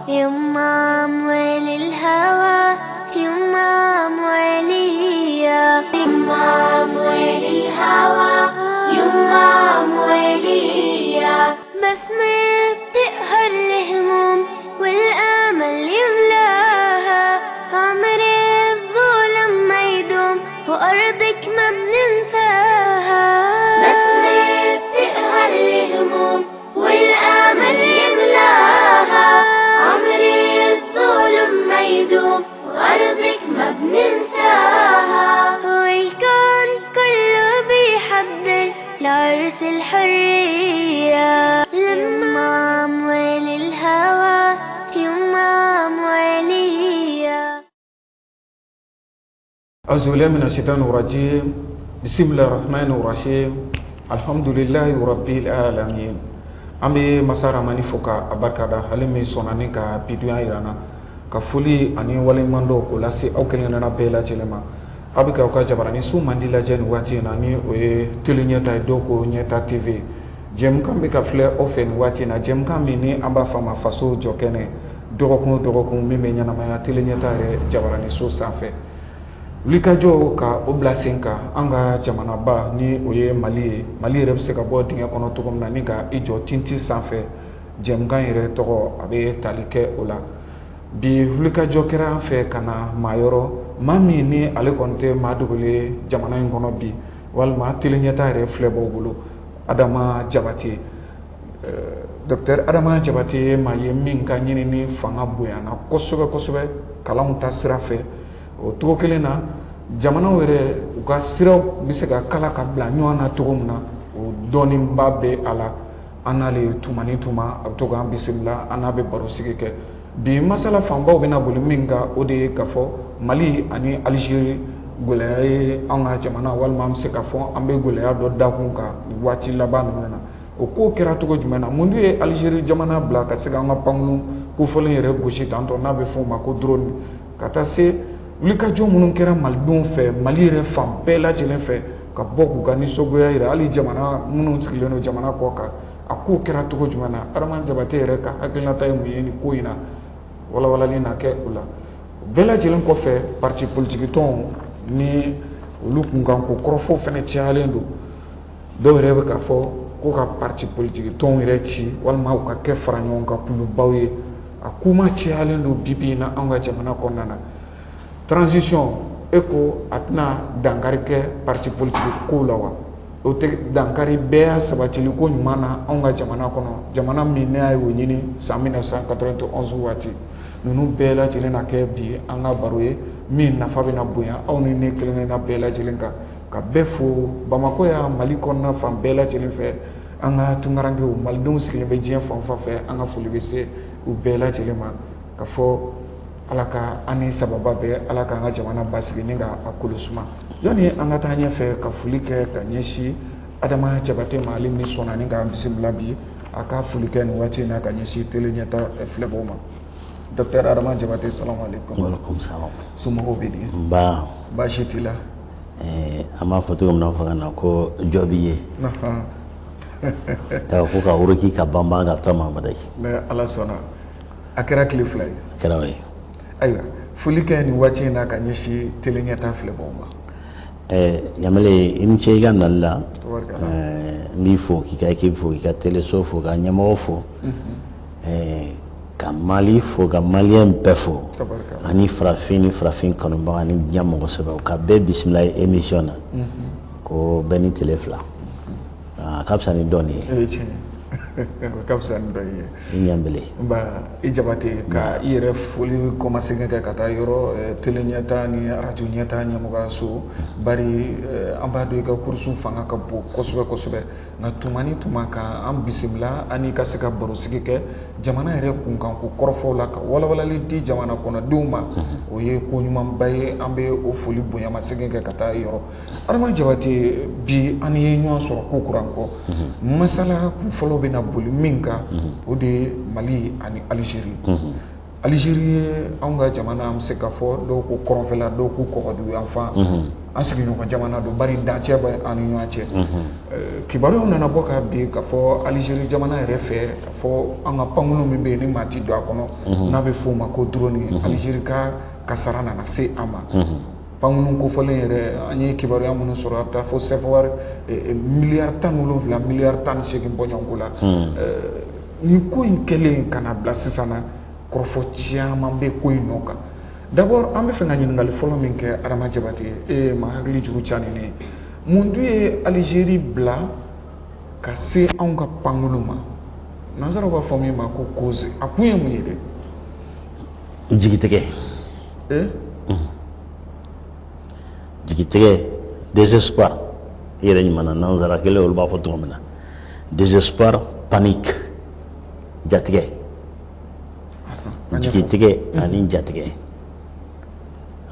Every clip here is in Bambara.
يما أموال الهوى، يما أموالية، يما أموال الهوى، يما أموالية. بسمة بتقهر الهموم والأمل يملاها، عمر الظلم ما يدوم وأرضك ما بننساها. بسمة بتقهر الهموم والأمل يملاها، عمر الظلم ما يدوم وأرضك ما بننساها. والكون كله بيحضر لعرس الحرية، لما أموال الهوى، يما أموالية. أعوذ بالله من الشيطان الرجيم. بسم الله الرحمن الرحيم. الحمد لله رب العالمين. An bɛ masa Ramani fo ka a barikada, ale min sɔnna ni ka biduya yira an na, ka foli ani waleɲumandɔn k'o lase aw kelen-kelenna bɛɛ lajɛlen ma. Aw bɛ k'aw ka jabarani su mandi lajɛ nin waati in na, ni o ye Télé Ɲɛta ye, dɔw ko Ɲɛta TV. Jɛmukan bɛ ka filɛ aw fɛ nin waati in na, jɛmukan min ni an b'a fɔ a ma Faso Jɔkɛnɛ, dɔgɔkun o dɔgɔkun min bɛ ɲɛnamaya Télé Ɲɛta yɛrɛ jabarani so sanfɛ. Wulikajɔ ka o bila sen kan an ka jamanaba ni o ye Mali ye, Mali yɛrɛ bɛ se ka bɔ dingɛ kɔnɔ cogo min na ni ka i jɔ tintin sanfɛ. Jɛmukan yɛrɛ tɔgɔ a bɛ tali kɛ o la. Bi wulikajɔ kɛra an fɛ ka na maa yɔrɔ, maa min ni ale kɔni tɛ maa dogolen ye jamana in kɔnɔ bi, walima Télé Ɲɛta yɛrɛ filɛbaw bolo, Adama Jabate. Docteur Adama Jabate ye maa ye min ka ɲinini fanga bonyana kosɛbɛ kosɛbɛ kalanw ta sira fɛ. O cogo kelen na, jamanaw yɛrɛ u ka siraw bɛ se ka kala ka bila ɲɔgɔn na cogo min na, o dɔnniba bɛ a la. An n'ale tuma ni tuma a bɛ to k'an bisimila, an n'a bɛ baro sigi kɛ. Bi masala fanbaw bɛna boli min kan, o de ye k'a fɔ Mali ani Algérie gɛlɛya ye an ka jamana, walima an bɛ se k'a fɔ an bɛ gɛlɛya dɔ dakun kan nin waati laban ninnu na. O ko kɛra cogo jumɛn na? Mun de ye Algérie jamana bila ka se k'an ka pankurun kofɔlen yɛrɛ gosi tantɔ, n'a bɛ f'o ma ko drone, ka taa se wulikajɔ minnu kɛra malidenw fɛ, Mali yɛrɛ fan bɛɛ lajɛlen fɛ, ka bɔ k'u ka nisɔngoya yira, hali jamana minnu sigilen don jamana kɔ kan, a ko kɛra cogo jumɛn na? Adama Jabate yɛrɛ ka hakilinata ye mun ye nin ko in na? Walawalali na kɛ o la. O bɛɛ lajɛlen kɔfɛ, parti politique tɔnw ni olu kunkanko kɔrɔfɔw fɛnɛ cayalen don. Dɔw yɛrɛ bɛ k'a fɔ ko ka parti politique tɔnw yɛrɛ ci, walima u ka kɛ fara ɲɔgɔn kan kulubaw ye. A kuma cayalen don bi bi in na anw ka jamana kɔnɔna na. Transition, e ko a tɛna dankari kɛ parti politique kow la wa? O tɛ dankari bɛɛ y'a sabatili ko ɲuman na anw ka jamana kɔnɔ, jamana min ne y'a ye o ɲini san 1991 waati. Ninnu bɛɛ lajɛlen na kɛ bi an ka baro ye min nafa bɛna bonya aw ni ne kelen-kelenna bɛɛ lajɛlen kan. Ka bɛɛ fo Bamakɔ yan, Mali kɔnɔna fan bɛɛ lajɛlen fɛ, an ka tunkarankew, malidenw sigilen bɛ diɲɛ fan o fan fɛ, an ka foli bɛ se u bɛɛ lajɛlen ma. Ka fɔ Ala ka an ni sababa bɛɛ, Ala k'an ka jamana basigi ni ka a kolo suma. Yanni an ka taa ɲɛfɛ, ka foli kɛ ka ɲɛsin Adama Jabate ma, ale min sɔnna ni k'an bisimila bi, a ka foli kɛ nin waati in na ka ɲɛsin Télé Ɲɛta filɛbaw ma. Docteur Adama Jabate, salamu aleykum. Walaikum salam. Somɔgɔw bɛ di? Nba. Baasi t'i la? An b'a fɔ cogo min na fo ka na ko jɔ b'i ye. Ko ka woroki ka banban ka tɔ ma bada. Ni Ala sɔnna. A kɛra tile 2 ye. A kɛra o ye. Ayiwa, foli kɛ nin waati in na ka ɲɛsin Télé Ɲɛta filɛbaw ma. Yamale, i ni ce i ka nali la. Tabarikala. N b'i fo k'i ka équipe fo, k'i ka téléso fo, ka ɲɛmɔgɔ fo. Ka Mali fo, ka maliyɛn bɛɛ fo. Tabarikala. Ani farafin ni farafin kanubaga ni diɲɛ mɔgɔ sɛbɛw, ka bɛɛ bisimila émission na. Ko bɛɛ ni télé 2. A ka fisa ni dɔɔnin ye. O ye tiɲɛ ye. O ka fisa ni dɔɔnin ye. I ɲanbele. Nba, i Jabate, ka i yɛrɛ foli kɔmasegin kɛ ka taa yɔrɔ Télé Ɲɛta ni radio Ɲɛta ɲɛmɔgɔyaso, bari an b'a dɔn i ka kurusu fanga ka bon kosɛbɛ kosɛbɛ, nka tuma ni tuma ka an bisimila an n'i ka se ka barosigi kɛ jamana yɛrɛ kunkanko kɔrɔfɔw la, ka walawalali di jamana kɔnɔdenw ma, o ye ko ɲumanba ye. An bɛ o foli bonyamasegin kɛ ka taa yɔrɔ. Adama Jabate, bi an ye ɲɔgɔn sɔrɔ ko kuran kɔ, masala kun fɔlɔ bɛna boli min kan, o de ye Mali ani Algérie. Algérie ye anw ka jamana, an bɛ se ka fɔ dɔw ko kɔrɔnfɛla, dɔw ko kɔgɔdugu yanfan, an sigiɲɔgɔn jamana don, bari dancɛ bɛ an ni ɲɔgɔn cɛ. Kibaruyaw nana bɔ ka bin ka fɔ Algérie jamana yɛrɛ fɛ, ka fɔ an ka pankurun min bɛ yen ni maa ti don a kɔnɔ, n'a bɛ f'o ma ko drone, Algérie ka kasara nana se a ma. Pankurun kofɔlen yɛrɛ, an ye kibaruya minnu sɔrɔ, a bɛ taa fɔ CFA wari miliyari 17, miliyari 18 bɔɲɔgɔnko la. Nin ko in kɛlen ka na bila sisan na, kɔrɔfɔ caman bɛ ko in nɔ kan. D'abord, an bɛ fɛ ka ɲininkali fɔlɔ min kɛ Adama Jabate ye, e ye maa hakili juru ca ni ne ye, mun dun ye Algérie bila ka se anw ka pankurun ma? Nanzaraw b'a fɔ min ma ko cause, a kun ye mun ye dɛ? Jigitigɛ. Jigitigɛ, désespoir. I yɛrɛ ɲuman na, nanzara kelen olu b'a fɔ cogo min na, désespoir, panique, jatigɛ, jigitigɛ ani jatigɛ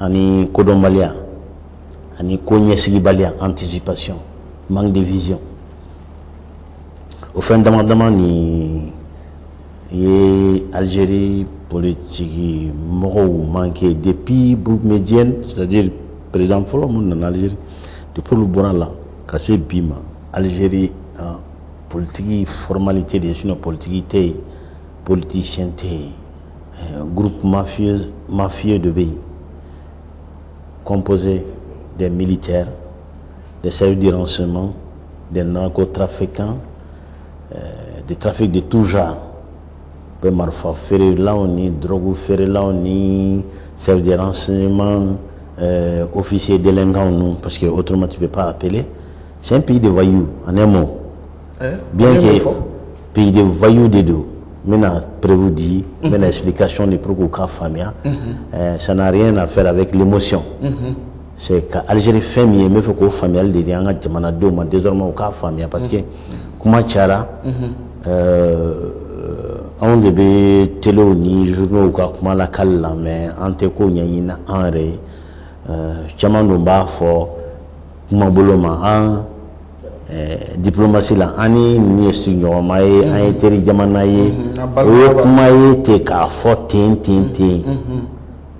ani kodɔnbaliya ani ko ɲɛsigibaliya, anticipation, manque de vision. O fɛn dama dama nin ye Algérie politique mɔgɔw manqué depuis Boumedienne, c'est-à-dire président fɔlɔ mun nana Algérie. Depuis olu bɔra la ka se bi ma, Algérie politique formalité de ye, sinon politique tɛ yen, politicien tɛ yen. Groupe mafieux de bɛ yen, composé des militaires, des services de renseignement, des narcotrafiquants, des trafics de tout genre, bɛ marifa feerelaw ni drogue feerelaw ni service de renseignement, officiers délinquants ninnu, parce que autrement tu peux pas appeler. C'est un pays de voyous, en un mot. Bien que pays de voyous de don, n bɛna preuve di, n bɛna explication di pour k'u k'a faamuya. Ça n'a rien à faire avec l'émotion. C'est ka Algérie fɛn min ye, n bɛ fɛ k'o faamuyali de di an ka jamanadenw ma désormais, u k'a faamuya, parce que kuma cayara. Anw de bɛ telew ni journaux ka kuma lakali la, mais an tɛ ko ɲɛɲini an yɛrɛ ye. Caman dun b'a fɔ kuma bolo ma, an diplomatie la, an ni nin ye sigiɲɔgɔnma ye, an ye teri jamana ye. O ye kuma ye ten k'a fɔ ten ten ten,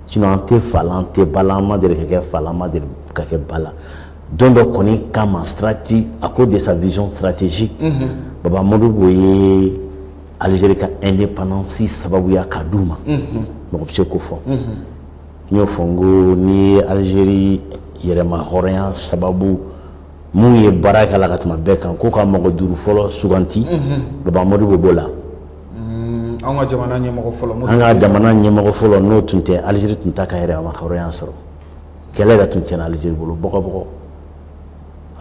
sinon an tɛ fa la, an tɛ ba la, an ma deli ka kɛ fa la, an ma deli ka kɛ ba la. Don dɔ kɔni kama, stratégie, à cause de sa vision stratégique, Baba Modibo ye Algérie ka indépendance sababuya ka d'u ma. Mɔgɔ bɛ se k'o fɔ. N y'o fɔ, n ko ni ye Algérie yɛrɛma hɔrɔnya sababu mun ye baara kɛ a la ka tɛmɛ bɛɛ kan, ko ka mɔgɔ duuru fɔlɔ suganti, Baba Modibo b'o la. An ka jamana ɲɛmɔgɔ fɔlɔ. An ka jamana ɲɛmɔgɔ fɔlɔ, n'o tun tɛ, Algérie tun t'a ka yɛrɛma hɔrɔnya sɔrɔ. Kɛlɛ yɛrɛ tun tiɲɛna Algérie bolo bɔgɔ bɔgɔ,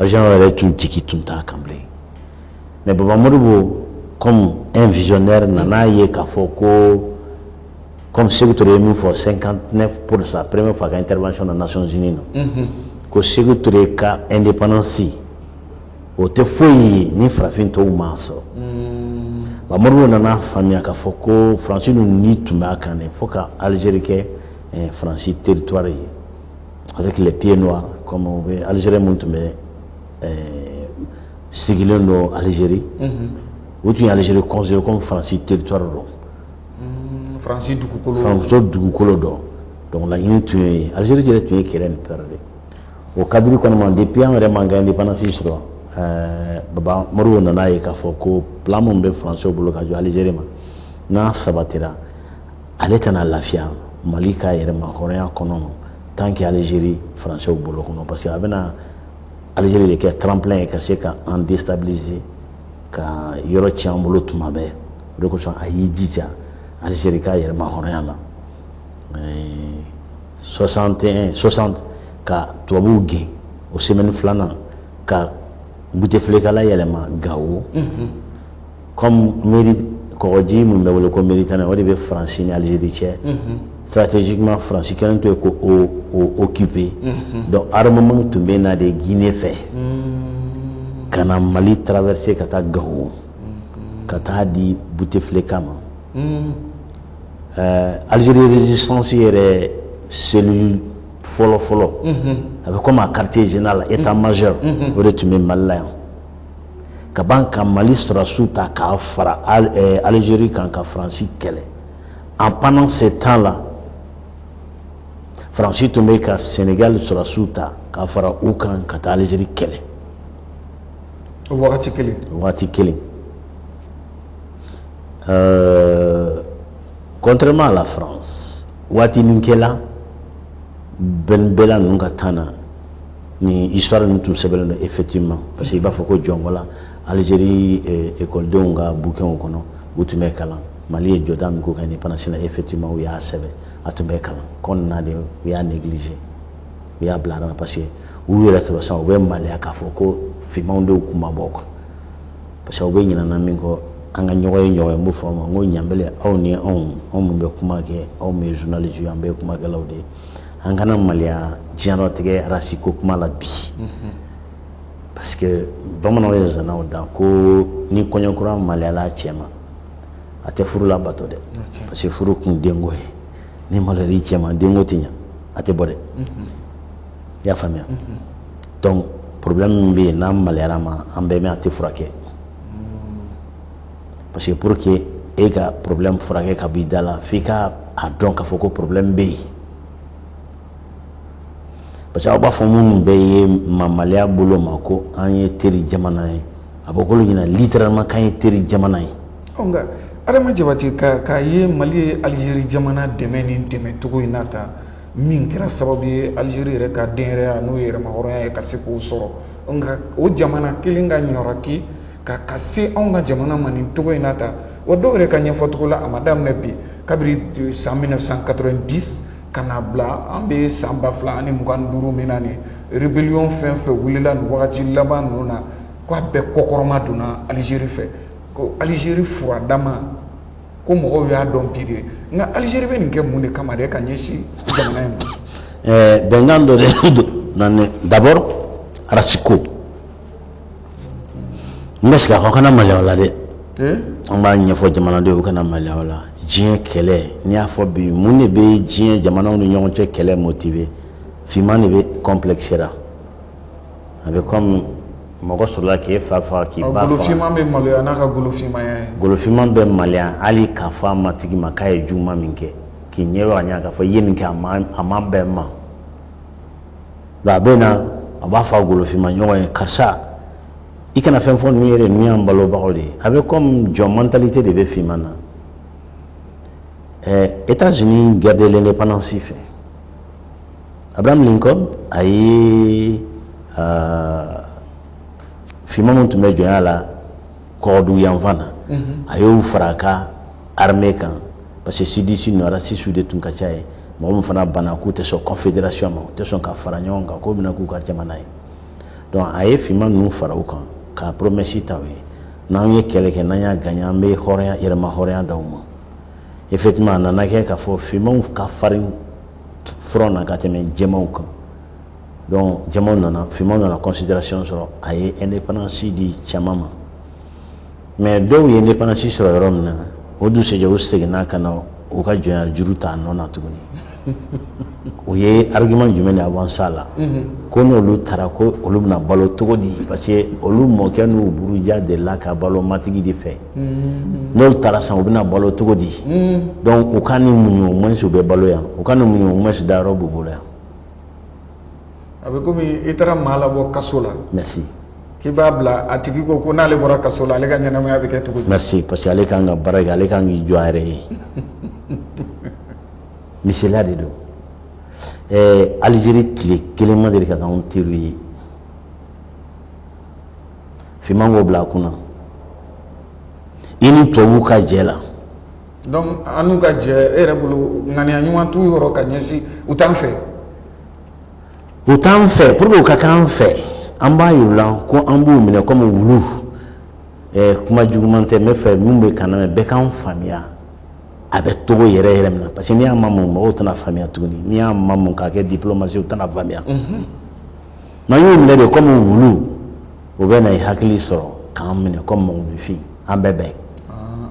Algérie yɛrɛ tun jigi tun t'a kan bilen. Mais Baba Modibo, comme un visionnaire, nana ye k'a fɔ ko, comme Sékou Touré ye min fɔ 59 pour sa première fois ka intervention na Nations Unies na, ko Sékou Touré ka indépendance o tɛ foyi ye ni farafin tɔw m'a sɔrɔ. Baba Modibo nana faamuya k'a fɔ ko Faransi ninnu ni tun b'a kan dɛ, fo ka Algérie kɛ Faransi territoire ye avec les pieds noirs, comme u bɛ Algérie mun tun bɛ sigilen don Algérie, u tun ye Algérie considéré comme Faransi territoire dɔn. Faransi dugukolo. Faransi dugukolo dɔn. Donc laɲini tun ye, Algérie yɛrɛ tun ye kɛlɛ nin perdre o cadre kɔnɔ. Depuis an yɛrɛ m'an ka indépendance sɔrɔ, Baba Modibo nana ye k'a fɔ ko plan min bɛ Faransiw bolo ka jɔ Algérie ma, n'a sabatira, ale tɛna lafiya Mali ka yɛrɛma hɔrɔnya kɔnɔ tant que Algérie Faransiw bolo kɔnɔ, parce que a bɛna Algérie de kɛ tremplin ye ka se ka an déstabiliser, ka yɔrɔ tiɲɛ an bolo tuma bɛɛ. O de kosɔn a y'i jija Algérie ka yɛrɛma hɔrɔnya la 61, 60, ka tubabuw gɛn o semaine filanan, ka Bouteflika yɛlɛma Gawo. Comme mairie kɔgɔji mun bɛ wele ko Méditerranée, o de bɛ Faransi ni Algérie cɛ, stratégiquement Faransi kɛlen to yen ko o occupé. Donc armement tun bɛ na de Guinée fɛ ka na Mali traverser ka taa Gawo, ka taa di Bouteflika ma. Algérie résistance yɛrɛ cellule fɔlɔ fɔlɔ, a bɛ comme a quartier général, état major, o de tun bɛ Mali la yan. Ka ban ka Mali sɔrɔdasiw ta k'a fara Algérie kan ka Faransi kɛlɛ. En pendant ce temps-là, Faransi tun bɛ ka Sénégal sɔrɔdasiw ta ka fara u kan ka taa Algérie kɛlɛ. O wagati kelen. O wagati kelen. Contrairement à la France, waatinin kɛla Ben Bella ninnu ka temps na, ni histoire ninnu tun sɛbɛnlen don effectivement, parce que i b'a fɔ ko jɔnko Algérie écoledenw ka bouquinw kɔnɔ, u tun bɛ kalan Mali ye jɔda min k'u ka indépendance la. Effectivement, u y'a sɛbɛn, a tun bɛ kalan kɔnɔna de. U y'a négligé, u y'a bila na, parce que u yɛrɛ sɔrɔ sisan, u bɛ maloya k'a fɔ ko finmanw de kun ma bɔ quoi, parce que u bɛ ɲinɛ min kɔ. An ka ɲɔgɔn ye, ɲɔgɔn ye, n b'o fɔ aw ma n ko ɲanbele, aw ni anw, anw min bɛ kuma kɛ, aw min ye journaliste ye, an bɛɛ ye kumakɛlaw de ye. An kana maloya diɲɛlatigɛ race ko kuma la bi, parce que bamananw ye zanaw da ko ni kɔɲɔkura maloyala cɛ ma, a tɛ furu labato dɛ, parce que furu kun denko ye. Ni maloyara i cɛ ma, denko tɛ ɲa, a tɛ bɔ dɛ. I y'a faamuya? Donc problème min bɛ yen, n'an maloyara ma, an bɛɛ mɛn a tɛ furakɛ, parce que pour que e ka problème furakɛ ka bɔ i da la, f'i ka a dɔn k'a fɔ ko problème bɛ yen. Parce que aw b'a fɔ minnu bɛɛ ye mamaliya bolo ma ko an ye teri jamana ye, a bɛ k'olu ɲɛna littéralement k'an ye teri jamana ye. Ɔ, nka Adama Jabate, ka ye Mali ye Algérie jamana dɛmɛ ni dɛmɛ cogo in na tan, min kɛra sababu ye Algérie yɛrɛ ka denyɛrɛya, n'o ye yɛrɛmahɔrɔnya ye, ka se k'o sɔrɔ, nka o jamana kelen ka ɲɔrɔki ka se anw ka jamana ma nin cogo in na tan. Wa dɔw yɛrɛ ka ɲɛfɔcogo la, a ma daminɛ bi, kabiri san 1990 ka na bila an bɛ san 2025 min na, nin rébellion fɛn fɛn wulila nin wagati laban ninnu na, k'a bɛɛ kɔkɔrɔma donna Algérie fɛ, ko Algérie furadama, ko mɔgɔw y'a dɔn bi de. Nka Algérie bɛ nin kɛ mun de kama de ka ɲɛsin jamana in ma? Bɛnkan dɔ de don. D'abord, race ko, n bɛ segin a kɔ, kana maloya o la dɛ. An b'a ɲɛfɔ jamanadenw, u kana maloya o la. Diɲɛ kɛlɛ, n'i y'a fɔ bi, mun de bɛ diɲɛ jamanaw ni ɲɔgɔn cɛ kɛlɛ motiver? Finman de bɛ complexé la. A bɛ comme mɔgɔ sɔrɔla k'e fa faga, k'i ba faga. Golofinman bɛ maloya n'a ka golofinmanya ye. Golofinman bɛ maloya hali k'a fɔ a matigi ma k'a ye juguman min kɛ, k'i ɲɛ bɛ ka ɲɛ k'a fɔ i ye nin kɛ, a ma bɛn n ma. Nka a bɛ na, a b'a fɔ a golofinma ɲɔgɔn ye: karisa, i kana fɛn fɔ ninnu yɛrɛ, ninnu y'an balobagaw de ye. A bɛ comme jɔn mentalité de bɛ finman na. États-Unis, guerre de l'indépendance fɛ, Abraham Lincoln a ye finman min tun bɛ jɔnya la kɔgɔdugu yanfan na, a y'o fara a ka armée kan, parce que sudiste ninnu, racistes de tun ka ca ye. Mɔgɔ min fana banna k'u tɛ sɔn confédération ma, u tɛ sɔn ka fara ɲɔgɔn kan, k'o bɛna k'u ka jamana ye. Donc a ye finman ninnu fara u kan ka promesse ta u ye: n'an ye kɛlɛ kɛ, n'an y'a gagné, an bɛ hɔrɔnya, yɛrɛma hɔrɔnya d'aw ma. Effectivement, a nana kɛ k'a fɔ finmanw ka farin front na ka tɛmɛ jɛmanw kan. Donc jɛmanw nana, finmanw nana considération sɔrɔ, a ye indépendance di caman ma. Mais dɔw ye indépendance sɔrɔ yɔrɔ min na, o dugusɛjɛ u seginna ka na u ka jɔnya juru ta a nɔ na tuguni. U ye argument jumɛn de avancé a la? Ko n'olu taara, ko olu bɛna balo cogo di? Parce que olu mɔkɛ n'u buruja delila ka balo matigi de fɛ. N'olu taara sisan, u bɛna balo cogo di? Donc u ka ni muɲu, au moins u bɛ balo yan, u ka ni muɲu, au moins dayɔrɔ b'u bolo yan. A bɛ komi i taara maa labɔ kaso la. Merci. K'i b'a bila, a tigi ko ko n'ale bɔra kaso la, ale ka ɲɛnamaya bɛ kɛ cogo di? Merci, parce que ale kan ka baara kɛ, ale kan k'i jɔ a yɛrɛ ye. Misaliya de don. Algérie tile kelen ma deli ka k'anw teriw ye. Finman k'o bila a kunna, i ni tubabuw ka jɛ la. Donc an n'u ka jɛ, e yɛrɛ bolo, ŋaniya ɲuman t'u yɔrɔ ka ɲɛsin, u t'an fɛ? U t'an fɛ. Pour que u ka k'an fɛ, an b'a yir'u la ko an b'u minɛ comme wulu. Kuma juguman tɛ, n bɛ fɛ mun bɛ ka na mɛn, bɛɛ k'an faamuya a bɛ togo yɛrɛ yɛrɛ min na, parce que n'i y'a mamu, mɔgɔw tɛna faamuya tuguni. N'i y'a mamu k'a kɛ diplomatie, u tɛna faamuya. N'an y'u minɛ de comme wulu, u bɛ na i hakili sɔrɔ k'an minɛ comme mɔgɔninfin, an bɛɛ bɛn.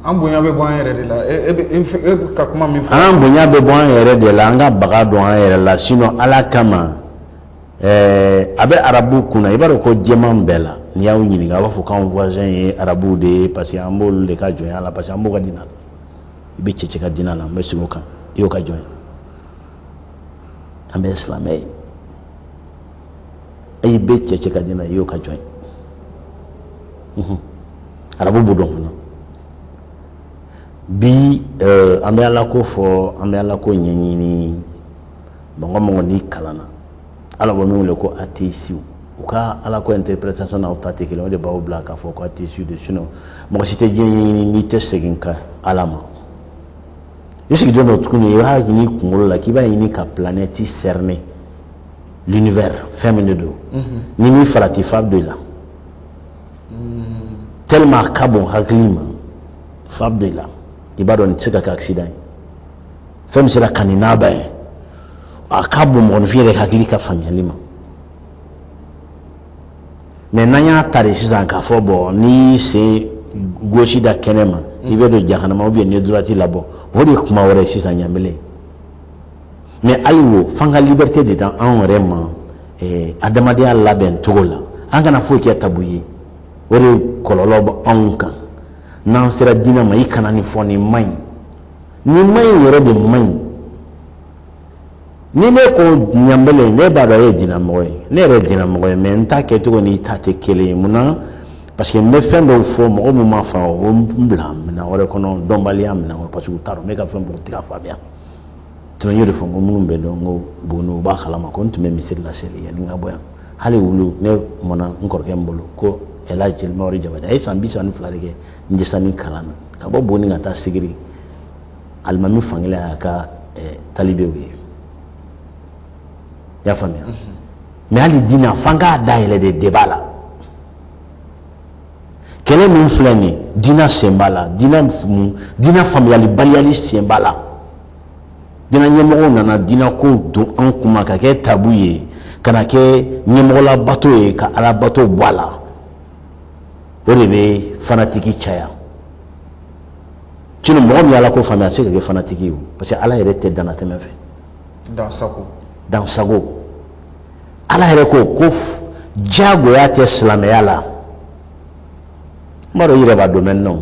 An bonya bɛ bɔ an yɛrɛ de la. E bɛ ka kuma min fɔ. An bonya bɛ bɔ an yɛrɛ de la, an ka baga don an yɛrɛ la. Sinon ala kama, a bɛ arabu kunna, i b'a dɔn ko jɛman bɛɛ la, n'i y'aw ɲininka, a b'a fɔ k'anw voisin ye arabuw de ye, parce que an b'olu de ka jɔnya la, parce que an b'u ka diinɛ la. I bɛ cɛ cɛ ka diinɛ la, n bɛ segin o kan, i y'o ka jɔn ye. An bɛɛ ye silamɛ ye. I bɛ cɛ cɛ ka diinɛ, i y'o ka jɔn ye. Arabu b'o dɔn fana. Bi an bɛ Ala ko fɔ, an bɛ Ala ko ɲɛɲini. Mɔgɔ mɔgɔ n'i kalanna, ala bɛ min wele ko athéiste, u ka Ala ko interprétation n'aw ta tɛ kelen. O de b'aw bila k'a fɔ ko athéiste de. Sinon mɔgɔ si tɛ diɲɛ ɲɛɲini n'i tɛ segin ka Ala ma. I sigilen don tuguni, i b'a ɲini kunkolo la k'i b'a ɲini ka planète cerner, l'univers, fɛn min de don. Ni min farati, fa bɛ don i la, tellement a ka bon hakili ma, fa bɛ don i la. I b'a dɔn nin tɛ se ka kɛ accident ye. Fɛn min sera ka nin n'a ba ye, a ka bon mɔgɔninfin yɛrɛ hakili ka faamuyali ma. Mais n'an y'a ta de sisan k'a fɔ, bon, n'i y'i sen gauche da kɛnɛ ma, i bɛ don jahanama, ou bien n'i ye droite labɔ, o de ye kuma wɛrɛ ye sisan, ɲanbele. Mais hali o, f'an ka liberté de d'an yɛrɛ ma adamadenya labɛn cogo la. An kana foyi kɛ tabu ye. O de kɔlɔlɔ bɛ anw kan. N'an sera diinɛ ma, i kana nin fɔ, nin man ɲi, nin man ɲi yɛrɛ de man ɲi. Ni ne ko ɲanbele, ne b'a dɔn e ye diinɛmɔgɔ ye, ne yɛrɛ ye diinɛmɔgɔ ye, mais n ta kɛcogo n'i ta tɛ kelen ye. Munna? Parce que n bɛ fɛn dɔw fɔ, mɔgɔ min m'a faamu, o n bila minɛn wɛrɛ kɔnɔ, dɔnbaliya minɛn kɔnɔ, parce que u t'a dɔn ne ka fɛn fɔ, u tɛ ka faamuya. Tuma n y'o de fɔ, n ko minnu bɛ dɔn, n ko Buguni, u b'a kalama ko n tun bɛ misiri la seli yanni n ka bɔ yan. Hali wulu ne mɔna n kɔrɔkɛ min bolo, ko Elhaji Jelimawari Jabate, a ye san 32 de kɛ n jɛsani kalan na, ka bɔ Buguni ka taa Sigiri. Alimami fankelen y'a ka talibew ye, i y'a faamuya. Mais hali diinɛ, f'an k'a dayɛlɛ de débat la. Kɛlɛ min filɛ nin ye, diinɛ sen b'a la, diinɛ faamuyalibaliyali sen b'a la. Diinɛ ɲɛmɔgɔw nana diinɛ ko don an kunma ka kɛ tabu ye, ka na kɛ ɲɛmɔgɔlabato ye, ka alabato bɔ a la. O de bɛ fanatiki caya. Sinon mɔgɔ min ye Ala ko faamuya, a tɛ se ka kɛ fanatiki ye o, parce que Ala yɛrɛ tɛ dannatɛmɛ fɛ. Dansago. Dansago. Ala yɛrɛ ko ko diyagoya tɛ silamɛya la. N b'a dɔn i yɛrɛ b'a dɔn maintenant.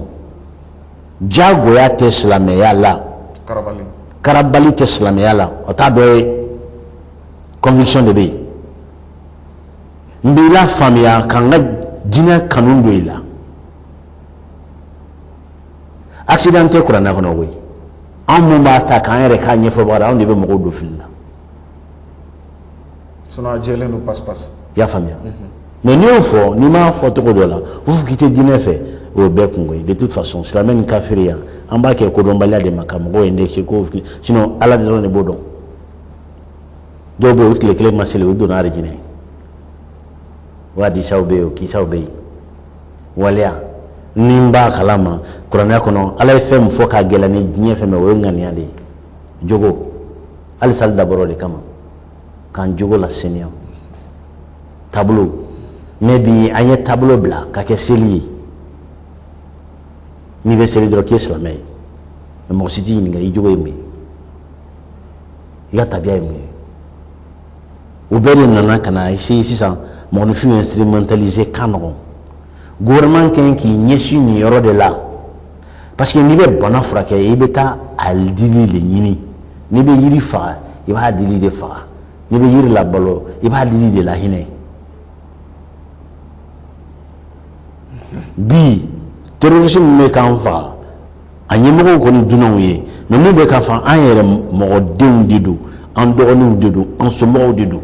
Diyagoya tɛ silamɛya la. Karabali. Karabali tɛ silamɛya la. O t'a dɔ ye. Conviction de bɛ yen. N b'i la faamuya ka n ka diinɛ kanu don i la. Accident tɛ kuranɛ kɔnɔ koyi. Anw mun b'a ta k'an yɛrɛ k'a ɲɛfɔbaga, anw de bɛ mɔgɔw don fili la. Sinon a jɛlen don passe-passe. I y'a faamuya. Mais n'i y'o fɔ, n'i m'a fɔ cogo dɔ la, u fɔ k'i tɛ diinɛ fɛ, o ye bɛɛ kungo ye. De toute façon, silamɛ ni kafiri yan, an b'a kɛ kodɔnbaliya de ma ka mɔgɔw indexer ko, sinon Ala dɔrɔn de b'o dɔn. Dɔw bɛ yen, o tile kelen ma seli, o donna arijinɛ. O hadisaw bɛ yen, o kisaw bɛ yen. Waleya ni n b'a kalama kuranɛ kɔnɔ, Ala ye fɛn min fɔ k'a gɛlɛya ni diɲɛ fɛn bɛɛ, o ye ŋaniya de ye. Jogo, hali sali dabɔra o de kama, k'an jogo laseniya. Taabolo, mais bi an ye taabolo bila ka kɛ seli ye. N'i bɛ seli dɔrɔn, k'i ye silamɛ ye, mais mɔgɔ si t'i ɲininka i jogo ye mun ye, i ka tabiya ye mun ye. O bɛɛ de nana ka na essayer sisan mɔgɔninfinw instrumentaliser. Ka nɔgɔn, gouvernement ka ɲi k'i ɲɛsin nin yɔrɔ de la, parce que n'i bɛ bana furakɛ, i bɛ taa a dili de ɲini. N'i bɛ yiri faga, i b'a dili de faga. N'i bɛ yiri labalo, i b'a dili de lahinɛ. Bi terrorisme min bɛ k'an faga, a ɲɛmɔgɔw kɔni dunanw ye, mais mun bɛ k'a faga, an yɛrɛ mɔgɔdenw de don, an dɔgɔninw de don, an somɔgɔw de don.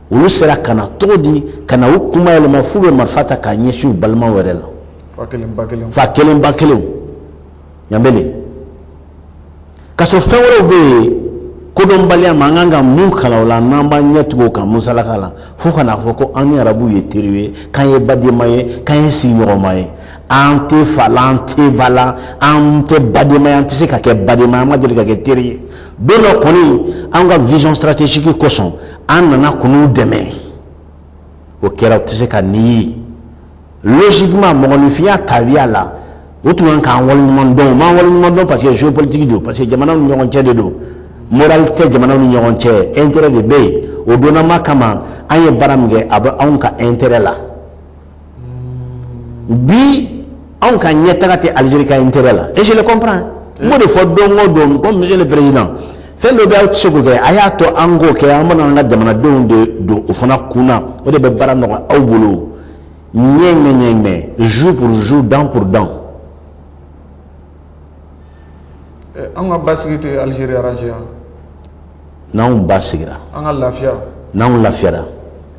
Olu sera ka na cogo di ka na u kuma yɛlɛma f'u bɛ marifa ta k'a ɲɛsin u balimaw yɛrɛ la? Fa kelen ba kelen. Fa kelen ba kelen, ɲanbele. K'a sɔrɔ fɛn wɛrɛw bɛ yen, kodɔnbaliya ma, an kan ka mun kalan o la, n'an b'an ɲɛ tugu o kan musalaka la, fo ka n'a fɔ ko an ni arabuw ye teriw ye, k'an ye badenma ye, k'an ye sigiɲɔgɔnma ye. An tɛ fa la, an tɛ ba la, an tɛ badenma ye, an tɛ se ka kɛ badenma ye, an ma deli ka kɛ teri ye. Don dɔ kɔni, an ka vision stratégique kosɔn, an nana k'u dɛmɛ. O kɛra, o tɛ se ka nin ye. Logiquement, mɔgɔninfinya tabiya la, o tun kan k'an waleɲuman dɔn. U m'an waleɲuman dɔn parce que géopolitique don, parce que jamanaw ni ɲɔgɔn cɛ de don, moral tɛ jamanaw ni ɲɔgɔn cɛ, intérêt de bɛ yen. O donnama kama, an ye baara min kɛ, a bɛ anw ka intérêt la. Bi anw ka ɲɛtaga tɛ Algérie ka intérêt la, et je le comprends. N b'o de fɔ don o don ko monsieur le président, fɛn dɔ bɛ aw tɛ se k'o kɛ, a y'a to an k'o kɛ, an bɛna an ka jamanadenw de don o fana kun na, o de bɛ baara nɔgɔya aw bolo. Ɲɛ ŋmɛ ɲɛ ŋmɛ, jour pour jour, dent pour dent. An ka basigi tɛ Algérie arrangé yan. N'anw ba sigira, an ka lafiya, n'anw lafiyara,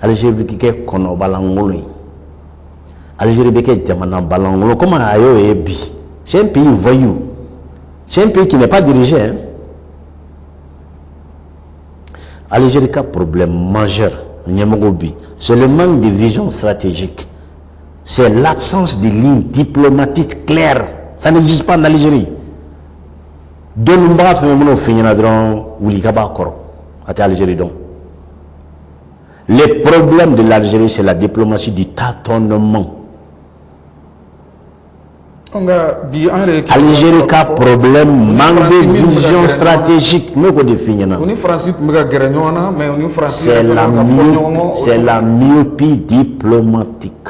Algérie bɛ kɛ kɔnɔbalankolon ye, Algérie bɛ kɛ jamana balankolon comme a y'o ye bi. C'est un pays voyou, c'est un pays qui n'est pas dirigé, hein. Algérie ka problème majeur ɲɛmɔgɔw bi, c'est le manque de vision stratégique, c'est l'absence de ligne diplomatique claire. Ça n'existe pas en Algérie. Dɔnnibaga fɛn fɛn man'o f'i ɲɛna dɔrɔn, wuli ka b'a kɔrɔ, a tɛ Algérie dɔn. Le problème de l'Algérie, c'est la diplomatie du tâtonnement. Nka bi an yɛrɛ ye Algérie ka problème, manque de vision stratégique, ne k'o de f'i ɲɛna. U ni Faransi tun bɛ ka gɛrɛ ɲɔgɔn na, mais u ni Faransi C'est yɛrɛ la, fana bɛ ka fɔ ɲɔgɔn kɔ. C'est la myopie diplomatique.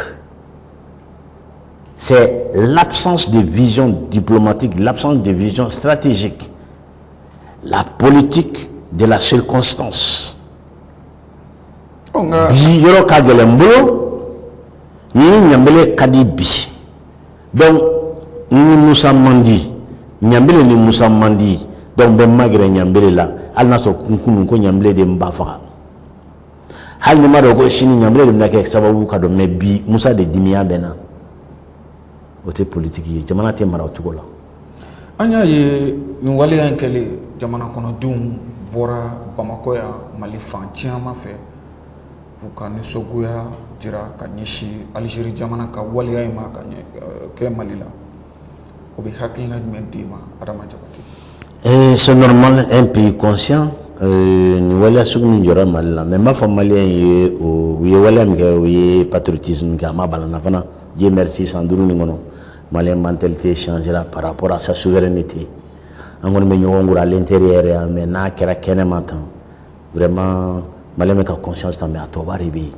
C'est l'absence de vision diplomatique, l'absence de vision stratégique, la politique de la circonstance. Ɔ, nka Bi yɔrɔ ka gɛlɛn n bolo, ni ɲanbele ka di bi, donc ni Musa man di, ɲanbele ni Musa man di, donc n bɛ magɛrɛ ɲanbele la, hali n'a sɔrɔ kunun ko ɲanbele de n ba faga, hali ni ma dɔn ko sini ɲanbele de bɛna kɛ sababu ka dɔn, mais bi Musa de dimiya bɛ n na. O tɛ politiki ye, jamana tɛ mara o cogo la. An y'a ye nin waleya in kɛlen, jamana kɔnɔdenw bɔra Bamakɔ yan, Mali fan caman fɛ, k'u ka nisɔngoya jira ka ɲɛsin Algérie jamana ka waleya in ma ka ɲɛ kɛ Mali la. O bɛ hakilina jumɛn d'i ma, Adama Jabate? C'est normal, un pays conscient, nin waleya sugu min jɔra Mali la, mais n b'a fɔ maliyɛn ye, u ye waleya min kɛ, u ye patriotisme kɛ, a ma bala fana. Dieu merci, san 5 nin kɔnɔ, malien mentalité changera par rapport à sa souveraineté. An kɔni bɛ ɲɔgɔn kɔrɔ à l'intérieur yan, mais n'a kɛra kɛnɛma tan, vraiment malien bɛ ka conscience ta, mais a tɔba de bɛ yen.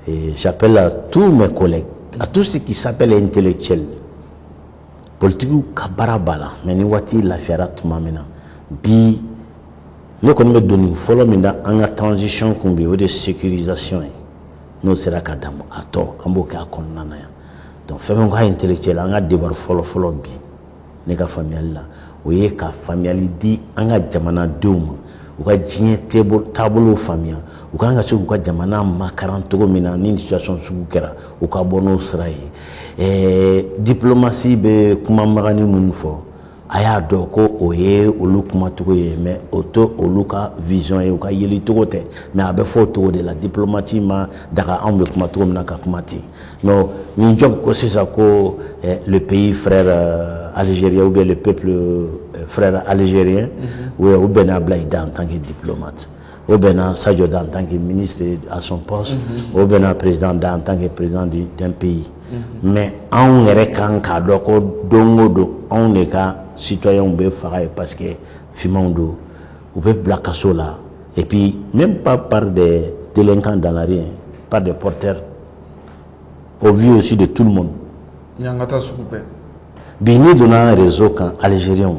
Et j'appelle à tous mes collègues, à tous ceux qui s'appellent intellectuels, politikiw ka baara b'a la, mais ni waati lafiyara tuma min na, bi ne kɔni bɛ doni fɔlɔ min da an ka transition kun bi, o de ye sécurisation ye. N'o sera ka dan, a tɔ an b'o kɛ a kɔnɔna na yan. Donc fɛn fɛn ka intellectuel, an ka devoir fɔlɔ fɔlɔ bi, ne ka faamuyali la, o ye ka faamuyali di an ka jamanadenw ma, u ka diɲɛ taabolow faamuya, u kan ka se k'u ka jamana makaran cogo min na ni situation sugu kɛra, u ka bɔ n'o sira ye. Diplomatie bɛ kuma magani minnu fɔ, a y'a dɔn ko o ye olu kumacogo ye, mais o tɛ olu ka vision ye, u ka yeli cogo tɛ, mais a bɛ fɔ o cogo de la. Diplomatie ma daga anw bɛ kuma cogo min na ka kuma ten. Mais nin job ko sisan ko le pays frère algérien ou bien le peuple frère algérien, o bɛn'a bila i da en tant que diplomate, o bɛnna Sadio da en tant que ministre à son poste, o bɛnna président da en tant que président d'un pays, mais anw yɛrɛ kan k'a dɔn ko don o don anw de ka citoyens bɛ faga ye, parce que finmanw don, u bɛ bila kaso la, et puis même pas par des délinquants dans la rue, par des porteurs, au vu aussi de tout le monde. Ɲangata sugu bɛɛ. Bi n'i donna réseau kan, algériens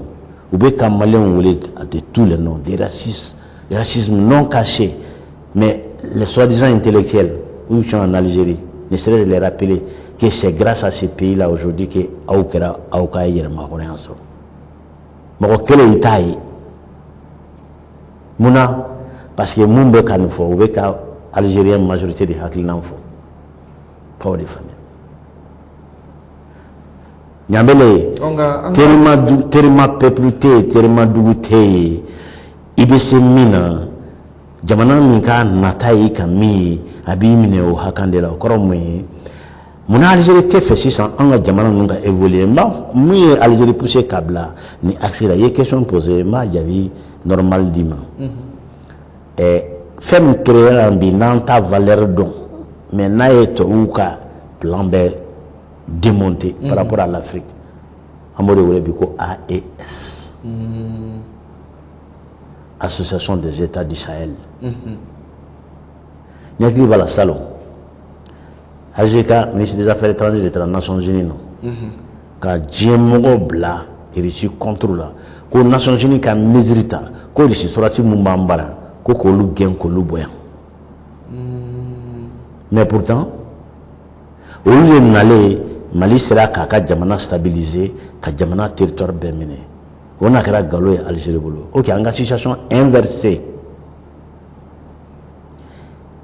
u bɛ ka maliyɛnw wele de tous les noms, des racistes, des racismes non cachés, mais les soi-disant intellectuels où ils sont en Algérie ne seraient de les rappeler que c'est grâce à ce pays-là aujourd'hui que aw kɛra aw ka yɛrɛmahɔrɔnya sɔrɔ. Mɔgɔ kelen i t'a ye mun na? Parce que mun bɛ ka nin fɔ, u bɛ ka algérien majorité de hakilina fɔ, f'aw de faamuya. Ɲanbele, terima du, terima peuple tɛ yen, terima dugu tɛ yen. I bɛ se min na, jamana min ka nata ye ka min ye, a b'i minɛ o hakan de la. O kɔrɔ mun ye? Munna Algérie tɛ fɛ sisan an ka jamana ninnu ka évoluer? N b'a mun ye Algérie pousser ka bila ni axe la? I ye question posée, n b'a jaabi normal d'i ma. Fɛn min créé la bi, n'an t'a valeur dɔn, mais n'a ye tubabuw ka plan bɛɛ démonter par rapport à l'Afrique, an b'o de wele bi ko AES, Association des États du Sahel. Ni hakili b'a la, salon Algérie ka ministre des Affaires étrangères de taara Nations Unies nɔ ka diɲɛ mɔgɔw bila. Russie contre la, ko Nations Unies ka mesure ta ko Russie sɔrɔdasi mun b'an bara, ko k'olu gɛn, k'olu bɔ yan. Mais pourtant olu de nalen, Mali sera k'a ka jamana stabiliser, ka jamana territoire bɛɛ minɛ. O n'a kɛra nkalon ye Algérie bolo. Ok, an ka situation inversée.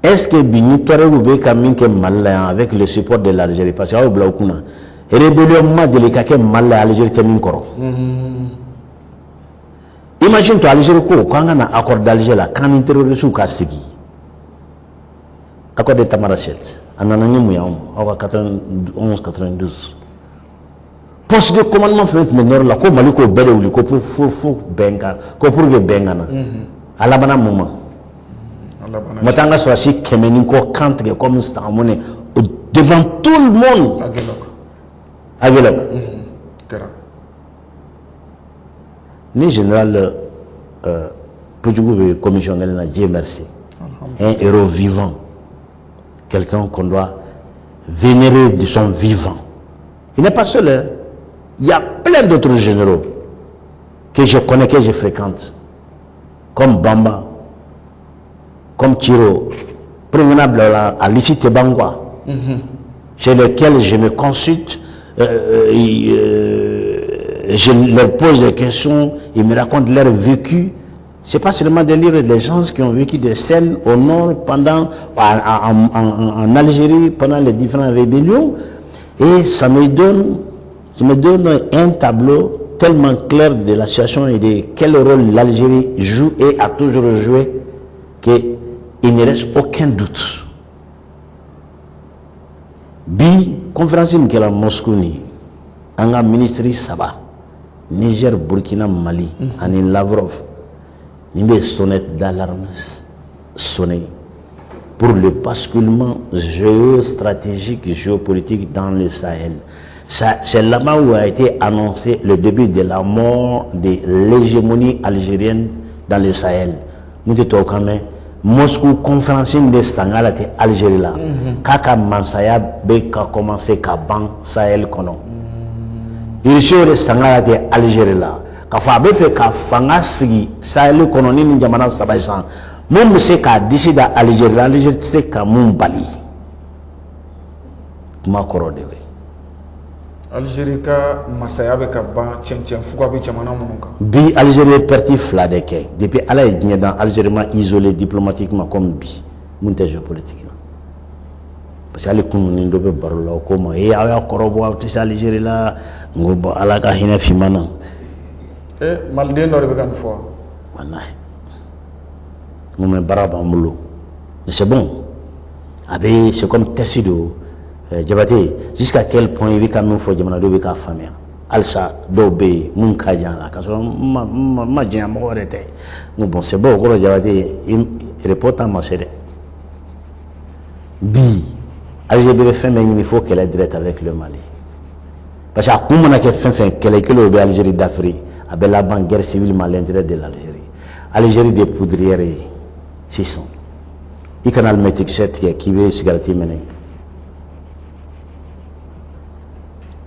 Est-ce que bi ni Touareg bɛ ka min kɛ Mali la yan avec le support de l'Algérie, parce que aw bila u kunna, rébellion ma deli ka kɛ Mali la Algérie tɛ min kɔrɔ. Imagine toi, Algérie ko k'an ka na accord d'Alger la, k'an ni terroristes ka sigi, accord de Tamanrasset. A nana ni mun ye anw ma? Aw ka 91, 92, poste de commandement fɛn tun bɛ nord la, ko Mali k'o bɛɛ de wuli, ko pour fo bɛn ka ko pour que bɛn ka na. A labanna mun ma? A labanna? Ma taa an ka sɔrɔdasi 100 ni kɔ kan tigɛ comme sagamunɛ devant tout le monde. Aguelhok. Aguelhok. Kɛra. Ni général Poudjougou bɛ commissionnaire na, Dieu merci, un héros vivant, quelqu'un qu'on doit vénérer de son vivant. Il n'est pas seul, hein. Il y a plein d'autres généraux que je connais, que je fréquente, comme Bamba, comme Tiro, Prévenable à Tebangwa, chez lesquels je me consulte, je leur pose des questions, ils me racontent leur vécu. C'est pas seulement des livres, des gens qui ont vécu des scènes au nord pendant, en Algérie, pendant les différentes rébellions. Et ça me donne un tableau tellement clair de la situation et de quel rôle l'Algérie joue et a toujours joué qu'il ne reste aucun doute. Bi conférence min kɛra Moscou ni an ka ministre saba, Niger, Burkina, Mali, ani Lavrov, nin bɛ sonnette d'alarme sonner pour le basculement géostratégique, géopolitique dans le Sahel. C'est là-bas où a été annoncé le début de la mort de l'hégémonie algérienne dans le Sahel. Nous tɛ tubabukan mɛn. Moscou conférence in de sanga la tɛ Algérie la k'a ka mansaya bɛ ka commencer ka ban Sahel kɔnɔ. Russie de sanga la tɛ Algérie la k'a fɔ a bɛ fɛ ka fanga sigi Sahel kɔnɔ ni nin jamana saba ye sisan, mun bɛ se k'a disi da Algérie la, Algérie tɛ se ka mun bali. Kuma kɔrɔ de ye. Algérie ka masaya bɛ ka ban, cɛncɛn fuga bɛ jamana minnu kan. Bi Algérie ye perte fila de kɛ depuis Ala ye diɲɛ dan. Algérie ma isolé diplomatiquement comme bi, mun tɛ géopolitique la, parce que hali kunun ni dɔ bɛ baro la, o ko ma ee, aw y'a kɔrɔbɔ, aw tɛ se Algérie la. N ko bon, Ala ka hinɛ finman na. E, maliden dɔ de bɛ ka nin fɔ. Walahi, n ko mais baara b'an bolo, mais c'est bon, a bɛ, c'est comme test don. Jabate, jusqu'à quel point i bɛ ka min fɔ jamanadenw bɛ k'a faamuya? Halisa dɔw bɛ yen mun ka jan la, k'a sɔrɔ n ma janya mɔgɔ wɛrɛ tɛ. N ko bon, c'est bon, o kɔrɔ Jabate i repos temps ma se dɛ. Bi Algérie bɛ fɛn bɛɛ ɲini fo kɛlɛ direct avec le Mali, parce que a kun mana kɛ fɛn fɛn, kɛlɛ kelen o bɛ Algérie dafiri, a bɛ laban guerre civile ma à l'intérieur de l'Algérie. Algérie de poudrière ye sisan. I kana alimɛti kisɛ tigɛ k'i bɛ cigarette minɛ.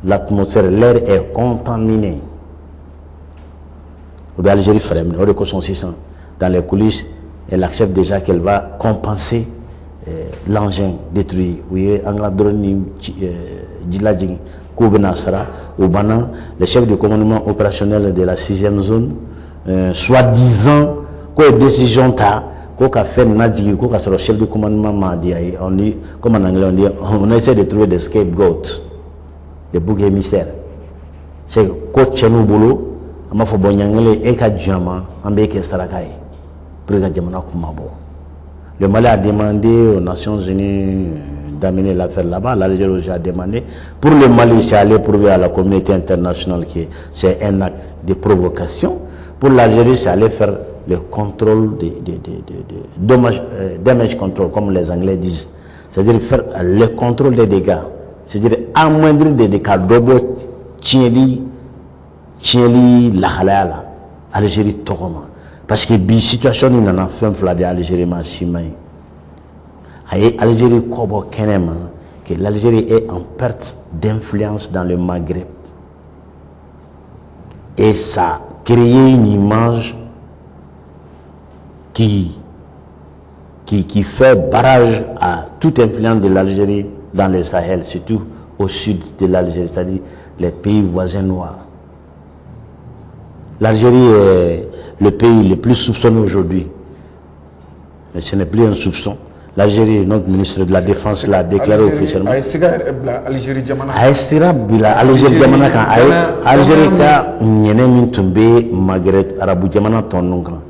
L'atmosphère, l'air est contaminé. O bɛ Algérie fɛrɛ minɛ. O de kosɔn sisan, dans les coulisses, elle accepte déjà qu'elle va compenser l'engin détruit. U ye an ka drone ni ji lajigin k'u bɛna sara o banna. Le chef de commandement opérationnel de la sixième zone, soi-disant k'o ye décision ta ko ka fɛn lajigin, ko ka sɔrɔ chef de commandement m'a dit a ye. On dit, comme en anglais on dit, on essaie de trouver des scapegoats, des boucs émissaires. C'est ko tiɲɛn'u bolo, an b'a fɔ bon, ɲangele e ka diɲɛ ma, an b'e kɛ saraka ye pour que ka jamana kuma bɔ. Le Mali a demandé aux Nations Unies d'amener l'affaire là-bas. L'Algérie aussi a demandé. Pour le Mali, c'est aller prouver à la communauté internationale que c'est un acte de provocation. Pour l'Algérie, c'est aller faire le contrôle de dommage, damage control, comme les Anglais disent. C'est-à-dire faire le contrôle des dégâts. C'est-à-dire amoindrir des dégâts. Dɔ bɔ tiɲɛli lahalaya la Algérie tɔgɔ ma. Parce que bi situation nin nana fɛn fila de Algérie ma siman ye. A ye Algérie kɔ bɔ kɛnɛ ma que l'Algérie est en perte d'influence dans le Maghreb. Et ça créé une image qui fait barrage à toute influence de l'Algérie dans le Sahel, surtout au sud de l'Algérie, c'est-à-dire les pays voisins noirs. L'Algérie est le pays le plus soupçonné aujourd'hui. Mais ce n'est plus un soupçon. L'Algérie, notre ministre de la Défense l'a déclaré officiellement. A ye siga yɛrɛ bila Algérie jamana. A ye sira bila Algérie jamana kan. A ye Algérie ka ɲɛnɛ min tun bɛ Maghreb arabu jamana tɔ ninnu kan,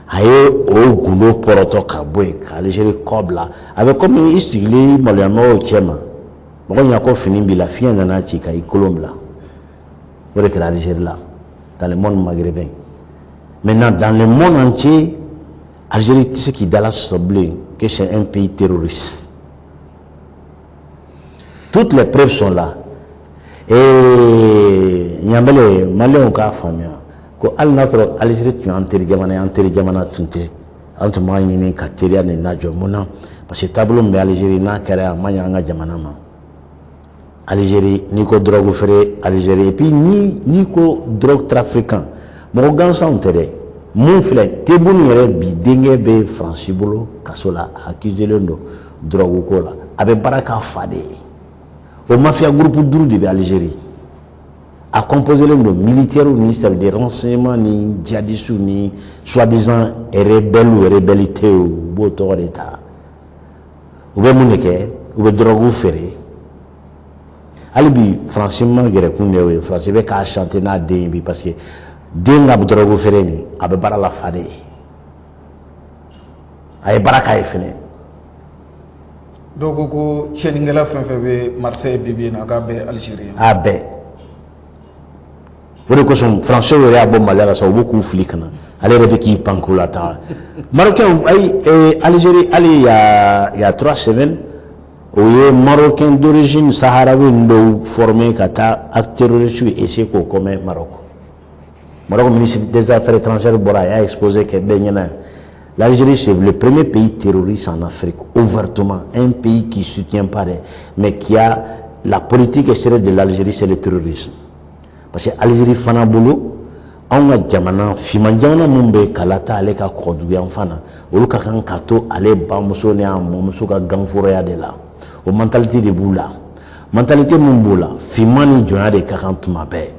a ye o gundo pɔrɔtɔ ka bɔ yen ka Algérie kɔ bila. A bɛ komi i sigilen maloyamɔgɔw cɛ ma, mɔgɔ ɲɛna ko fini b'i la, fiɲɛ nana ci ka i kolon bila. O de kɛra Algérie la, dans le monde maghrébin. Maintenant, dans le monde entier, Algérie tɛ se k'i dala sɔsɔ bilen que c'est un pays terroriste. Toutes les preuves sont là. Et Ɲanbele, Maliyɛnw k'a faamuya ko hali n'a sɔrɔ Algérie tun y'an teri jamana ye, an teri jamana tun tɛ, an tun b'a ɲini ka teriya nin lajɔ. Mun na? Parce que taabolo min bɛ Algérie n'a kɛra, a ma ɲɛ an ka jamana ma. Algérie, n'i ko drogue feere Algérie, et puis ni n'i ko drogue trafiquant, mɔgɔ gansanw tɛ dɛ. Mun filɛ, Tebboune yɛrɛ bi denkɛ bɛ Faransi bolo kaso la, a accusé-len don drogue ko la, a bɛ baara k'a fa de ye. O mafia groupe duuru de bɛ Algérie. A composé len don militaires ni service de renseignement ni djihadistes ni soi-disant rebelles ou rebellité, u b'o tɔgɔ de ta. U bɛ mun de kɛ? U bɛ drogue feere. Hali bi Faransi ma gɛrɛ kun de y'o ye. Faransi bɛ k'a chanter n'a den ye bi, parce que den ka drogue feere nin, a bɛ baara la fa de ye, a ye baara k'a ye fɛnɛ. Dɔw ko ko tiɲɛnikɛla fɛn fɛn bɛ Marseille bi bi in na, k'a bɛɛ Algérie. A bɛɛ. O de kosɔn Français yɛrɛ y'a bɔ Mali la sa, u b'u k'u fili ka na, ale yɛrɛ bɛ k'i pan k'u la taa. Marocain ayi, Algérie, hali il y a 3 semaines, o ye Marocain d'origine saharaoui dɔw formé ka taa acte terroriste essayer k'o commet Maroc. Maroc ministre des Affaires étrangères bɔra, a y'a exposé kɛ bɛɛ ɲɛna. L'Algérie, c'est le premier pays terroriste en Afrique, ouvertement. Un pays qui ne soutient pas, mais qui a la politique extérieure de l'Algérie, c'est le terrorisme. Parce que Algérie fana bolo, anw ka jamana finman jamana mun bɛ kala ta ale ka kɔgɔdugu fan na, olu ka kan ka to ale bamuso ni a mɔmuso ka ganforoya de la. O mentalité de b'u la. Mentalité mun b'u la, finman ni jɔnya de ka kan tuma bɛɛ,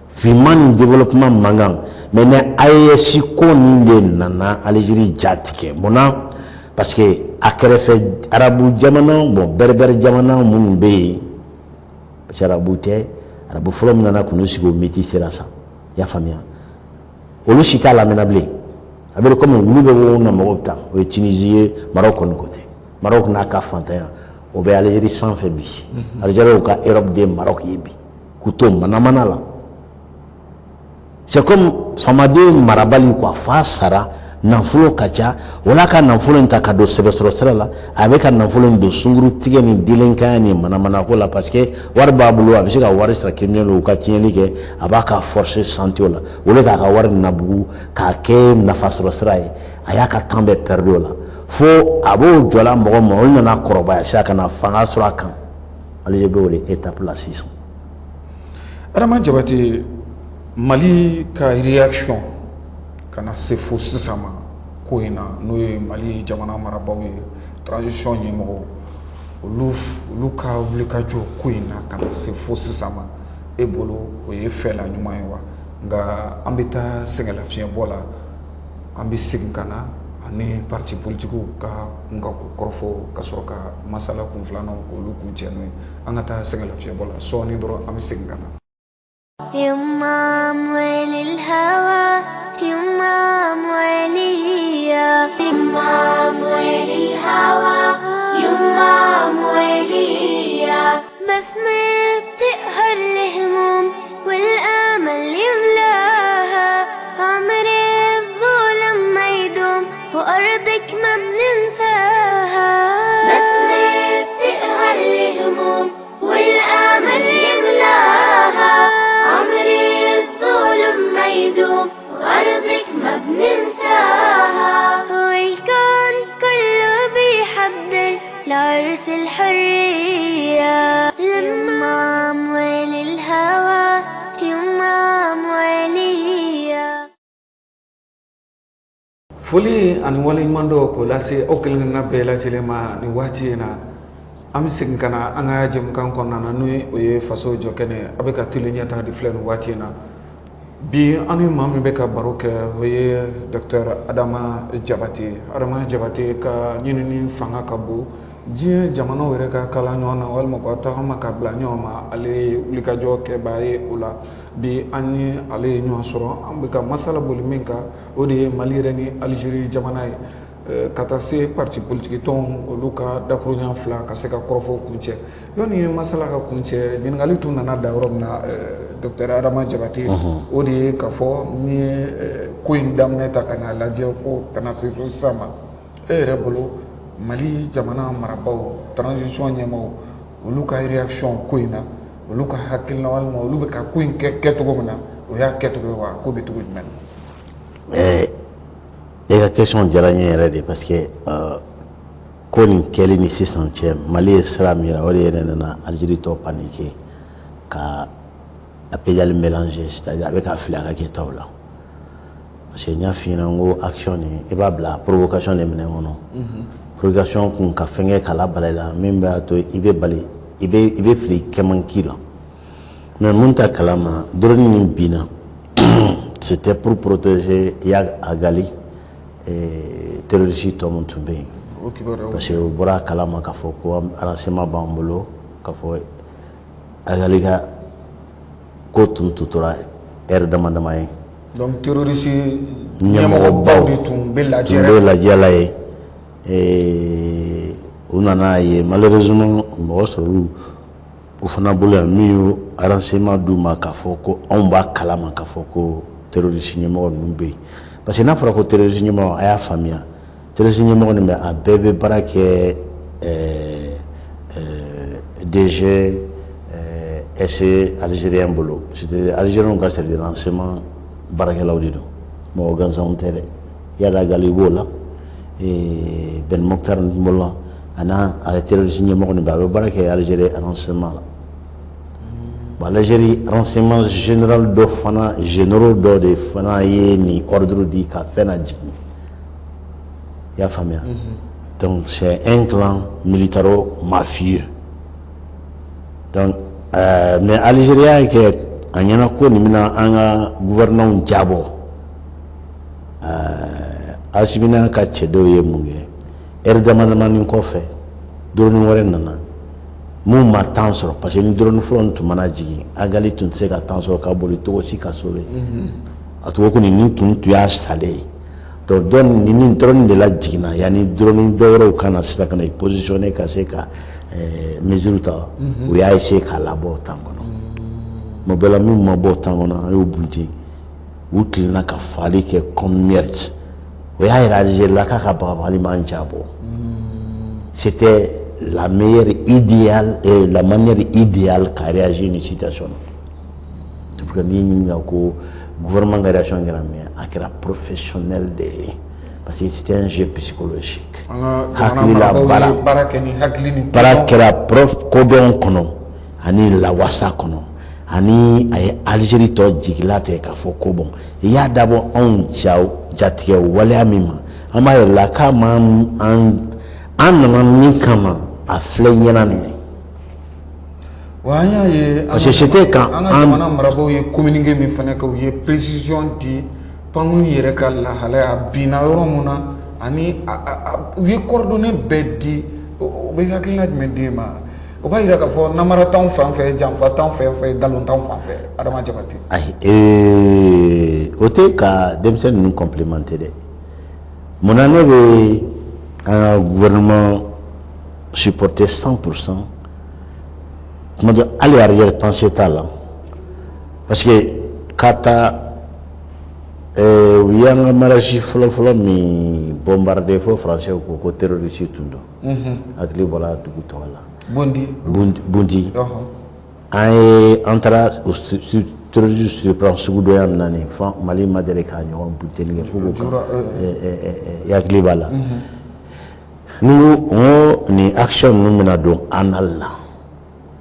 finman ni développement man kan. Mais ni AES ko nin de nana Algérie ja tigɛ. Mun na? Parce que a kɛrɛfɛ arabu jamana, bon, berbère jamana minnu bɛ yen, parce que arabu tɛ, arabu fɔlɔ min nana k'u sigi, o miti sera sa, i y'a faamuya, olu si t'a lamɛnna bilen. A bɛ komi wulu bɛ wo na mɔgɔw ta, o ye Tunisie ye. Maroc kɔni ko tɛ. Maroc n'a ka fantanya, o bɛ Algérie sanfɛ bi. Algérie ka Europe de Maroc ye bi k'u to manamana la. C'est comme famaden marabali quoi, fa sara, nafolo ka ca, wala ka nafolo in ta ka don sɛbɛsɔrɔ sira la, a bɛ ka nafolo in don sunkuru tigɛ ni délinquant ni manamanako la, parce que wari b'a bolo, a bɛ se ka wari sara criminel u ka tiɲɛni kɛ, a b'a ka force santé o la, o de k'a ka wari nabugu k'a kɛ nafasɔrɔ sira ye. A y'a ka temps bɛɛ perdu o la, fo a b'o jɔla mɔgɔ ma, olu nana kɔrɔbaya sisan ka na fanga sɔrɔ a kan. Algérie bɛ o de étape la sisan. Adama Jabate, Mali ka réaction ka na se fo sisan ma ko in na, n'o ye Mali jamana marabaaw ye, transition ɲɛmɔgɔw, olu ka wulikajɔ ko in na ka na se fo sisan ma, e bolo o ye fɛla ɲuman ye wa? Nka an bɛ taa sɛgɛnlafiɲɛbɔ la, an bɛ segin ka na ani parti politigiw ka kun ka kɔrɔfɔ ka sɔrɔ ka masala kun filanan k'olu kun cɛ n'o ye. An ka taa sɛgɛnlafiɲɛbɔ la sɔɔni dɔrɔn, an bɛ segin ka na. يما أموال الهوى، يما أموالية، يما أموال الهوى، يما أموالية، بسمة بتقهر الهموم والآمل يملاها، عمر الظلم ما يدوم وأرضك ما بننساها، بسمة بتقهر الهموم والآمل يملاها، عمر الظلم ما يدوم وأرضك ما بننساها، والكون كله بيحضر لعرس الحرية، يما أموال الهوى، يما أموالي. Foli ani waleɲuman dɔw k'o lase aw kelen-kelenna bɛɛ lajɛlen ma nin waati in na. An bɛ segin ka na an ka jɛmukan kɔnɔna na, n'o o ye Faso Jɔ Kɛnɛ. A bɛ ka télé ɲɛta de filɛ nin waati in na. Bi an ni maa min bɛ ka baro kɛ, o ye Docteur Adama Jabate. Adama Jabate ka ɲinini fanga ka bon diɲɛ jamanaw yɛrɛ ka kala ɲɔgɔn na, walima ka tagama ka bila ɲɔgɔn ma. Ale ye wulikajɔ kɛbaa ye o la. Bi an ye ale ye ɲɔgɔn sɔrɔ, an bɛ ka masala boli min kan, o de ye Mali yɛrɛ ni Algérie jamana ye, ka taa se parti politique tɔnw olu ka dakuruɲa fila ka se ka kɔrɔfɔw kuncɛ. Yanni masala ka kuncɛ, ɲininkali tun nana da yɔrɔ min na, Docteur Adama Jabate, o de ye k'a fɔ n'i ye ko in daminɛ ta ka n'a lajɛ fo ka na se fo sisan ma, e yɛrɛ bolo, Mali jamana marabaaw, transition ɲɛmaaw, olu ka réaction ko in na, olu ka hakilina walima olu bɛ ka ko in kɛ kɛcogo min na, o y'a kɛcogo ye wa? Ko bɛ cogo jumɛn na? E ka question diyara n ye yɛrɛ de, parce que ko nin kɛli ni sisan cɛ, Mali ye sira min yira, o de yɛrɛ nana Algérie tɔ paniquer ka a pédale mélanger, c'est-à-dire a bɛ ka fili a ka kɛtaw la. Parce que n y'a f'i ɲɛna n ko action nin, i b'a bila provocation de minɛn kɔnɔ. Provocation kun ka fɛn kɛ kala bala i la min b'a to i bɛ bali, i bɛ fili kɛmanki la. Mais mun ta kalama, drone nin binna, c'était pour protéger Iyad Ag Ghali, terroriste tɔ mun tun bɛ yen. O kibaruyaw. Parce que u bɔra a kalama k'a fɔ ko renseignement b'an bolo k'a fɔ Ag Ghali ka ko tun tora heure dama dama ye. Donc terroriste ɲɛmɔgɔbaw de tun bɛ lajɛ. Tun bɛ lajɛ la ye. U nana ye, malheureusement, mɔgɔ sɔrɔ u fana bolo yan min y'o renseignement d'u ma k'a fɔ ko anw b'a kalama k'a fɔ ko terroriste ɲɛmɔgɔ ninnu bɛ yen. Parce que n'a fɔra ko terroriste ɲɛmɔgɔ, a y'a faamuya, terroriste ɲɛmɔgɔ nin bɛ, a bɛɛ bɛ baara kɛ DG SE algérien bolo, c'est-à-dire algérien ka service de renseignement baarakɛlaw de don, mɔgɔ gansanw tɛ dɛ. Iyad Ag Ghali b'o la, Ben Mokhtar b'o la, a n'a a terroriste ɲɛmɔgɔ nin bɛɛ, a bɛ baara kɛ Algérie renseignement la. Bon, Algérie renseignement général dɔ fana, généraux dɔ de fana ye nin ordre di ka fɛn na jigin, i y'a faamuya. Donc c'est un clan militaro-mafieux. Donc mais Algérie y'a kɛ a ɲɛna ko nin bɛna an ka gouvernement jabɔ. Assimi n'a ka cɛdenw ye mun kɛ? Heure dama damani kɔfɛ, drone wɛrɛ nana mun ma temps sɔrɔ, parce que ni drone fɔlɔ nin tun mana jigin, Ag Ghali tun tɛ se ka temps sɔrɔ ka boli cogo si ka sauver. A tun ko ko nin tun y'a salen ye. Donc dɔn nin drone de la jiginna yanni drone dɔ wɛrɛw ka na sisan ka na i positionner ka se ka mesure ta. U y'a essayer k'a labɔ o temps kɔnɔ, mais bɛɛ la min ma bɔ o temps kɔnɔ, an y'o bunte, u tilenna ka fagali kɛ comme merde. O y'a yira Algérie la k'a ka bagabagali man jabɔ. C'était la meilleure idéale et la manière idéale ka réagir ni situation na. C'est pourquoi n'i ɲininka ko gouvernement ka réaction kɛra min ye, a kɛra professionnel de ye, parce que c'était un jeu psychologique. An ka jamana Hakili la marabaaw baara ye baara kɛ ni hakili ni baara kodɔn. Kɛra prof kodɔn kɔnɔ ani lawasa kɔnɔ, ani a ye Algérie tɔ jigila tigɛ k'a fɔ ko bon, i y'a dabɔ anw ja jatigɛ waleya min ma, an b'a yɛrɛ la k'a ma an nana min kama, a filɛ ɲɛna nin ye. Wa an y'a ye an Parce que c'était quand an ka jamana marabaaw ye communiqué min fana kɛ, u ye précision di pankuru yɛrɛ ka lahalaya, a binna yɔrɔ mun na, ani u ye coordonnées bɛɛ di. O bɛ hakilina jumɛn d'e ma? O b'a yira k'a fɔ namara t'anw fan fɛ, janfa t'anw fan fɛ, nkalon t'anw fan fɛ, Adama Jabate. Ayi, o tɛ ka denmisɛnnin ninnu complémenter dɛ. Munna ne bɛ an ka gouvernement supporter 100%? Kuma dɔ hali arrière pensée t'a la, parce que ka taa u y'an ka mariage fɔlɔ-fɔlɔ min bombardé fo français ko ko terroriste tun don, hakili bɔra dugu tɔgɔ la. Bondi. Bondi. An ye an taara o terroriste surprend sugudonya min na nin fo Mali ma deli k'a ɲɔgɔn bunteni kɛ fo k'o kan. Jura, I hakili b'a la, ni n ko nin action ninnu bɛna don annales la,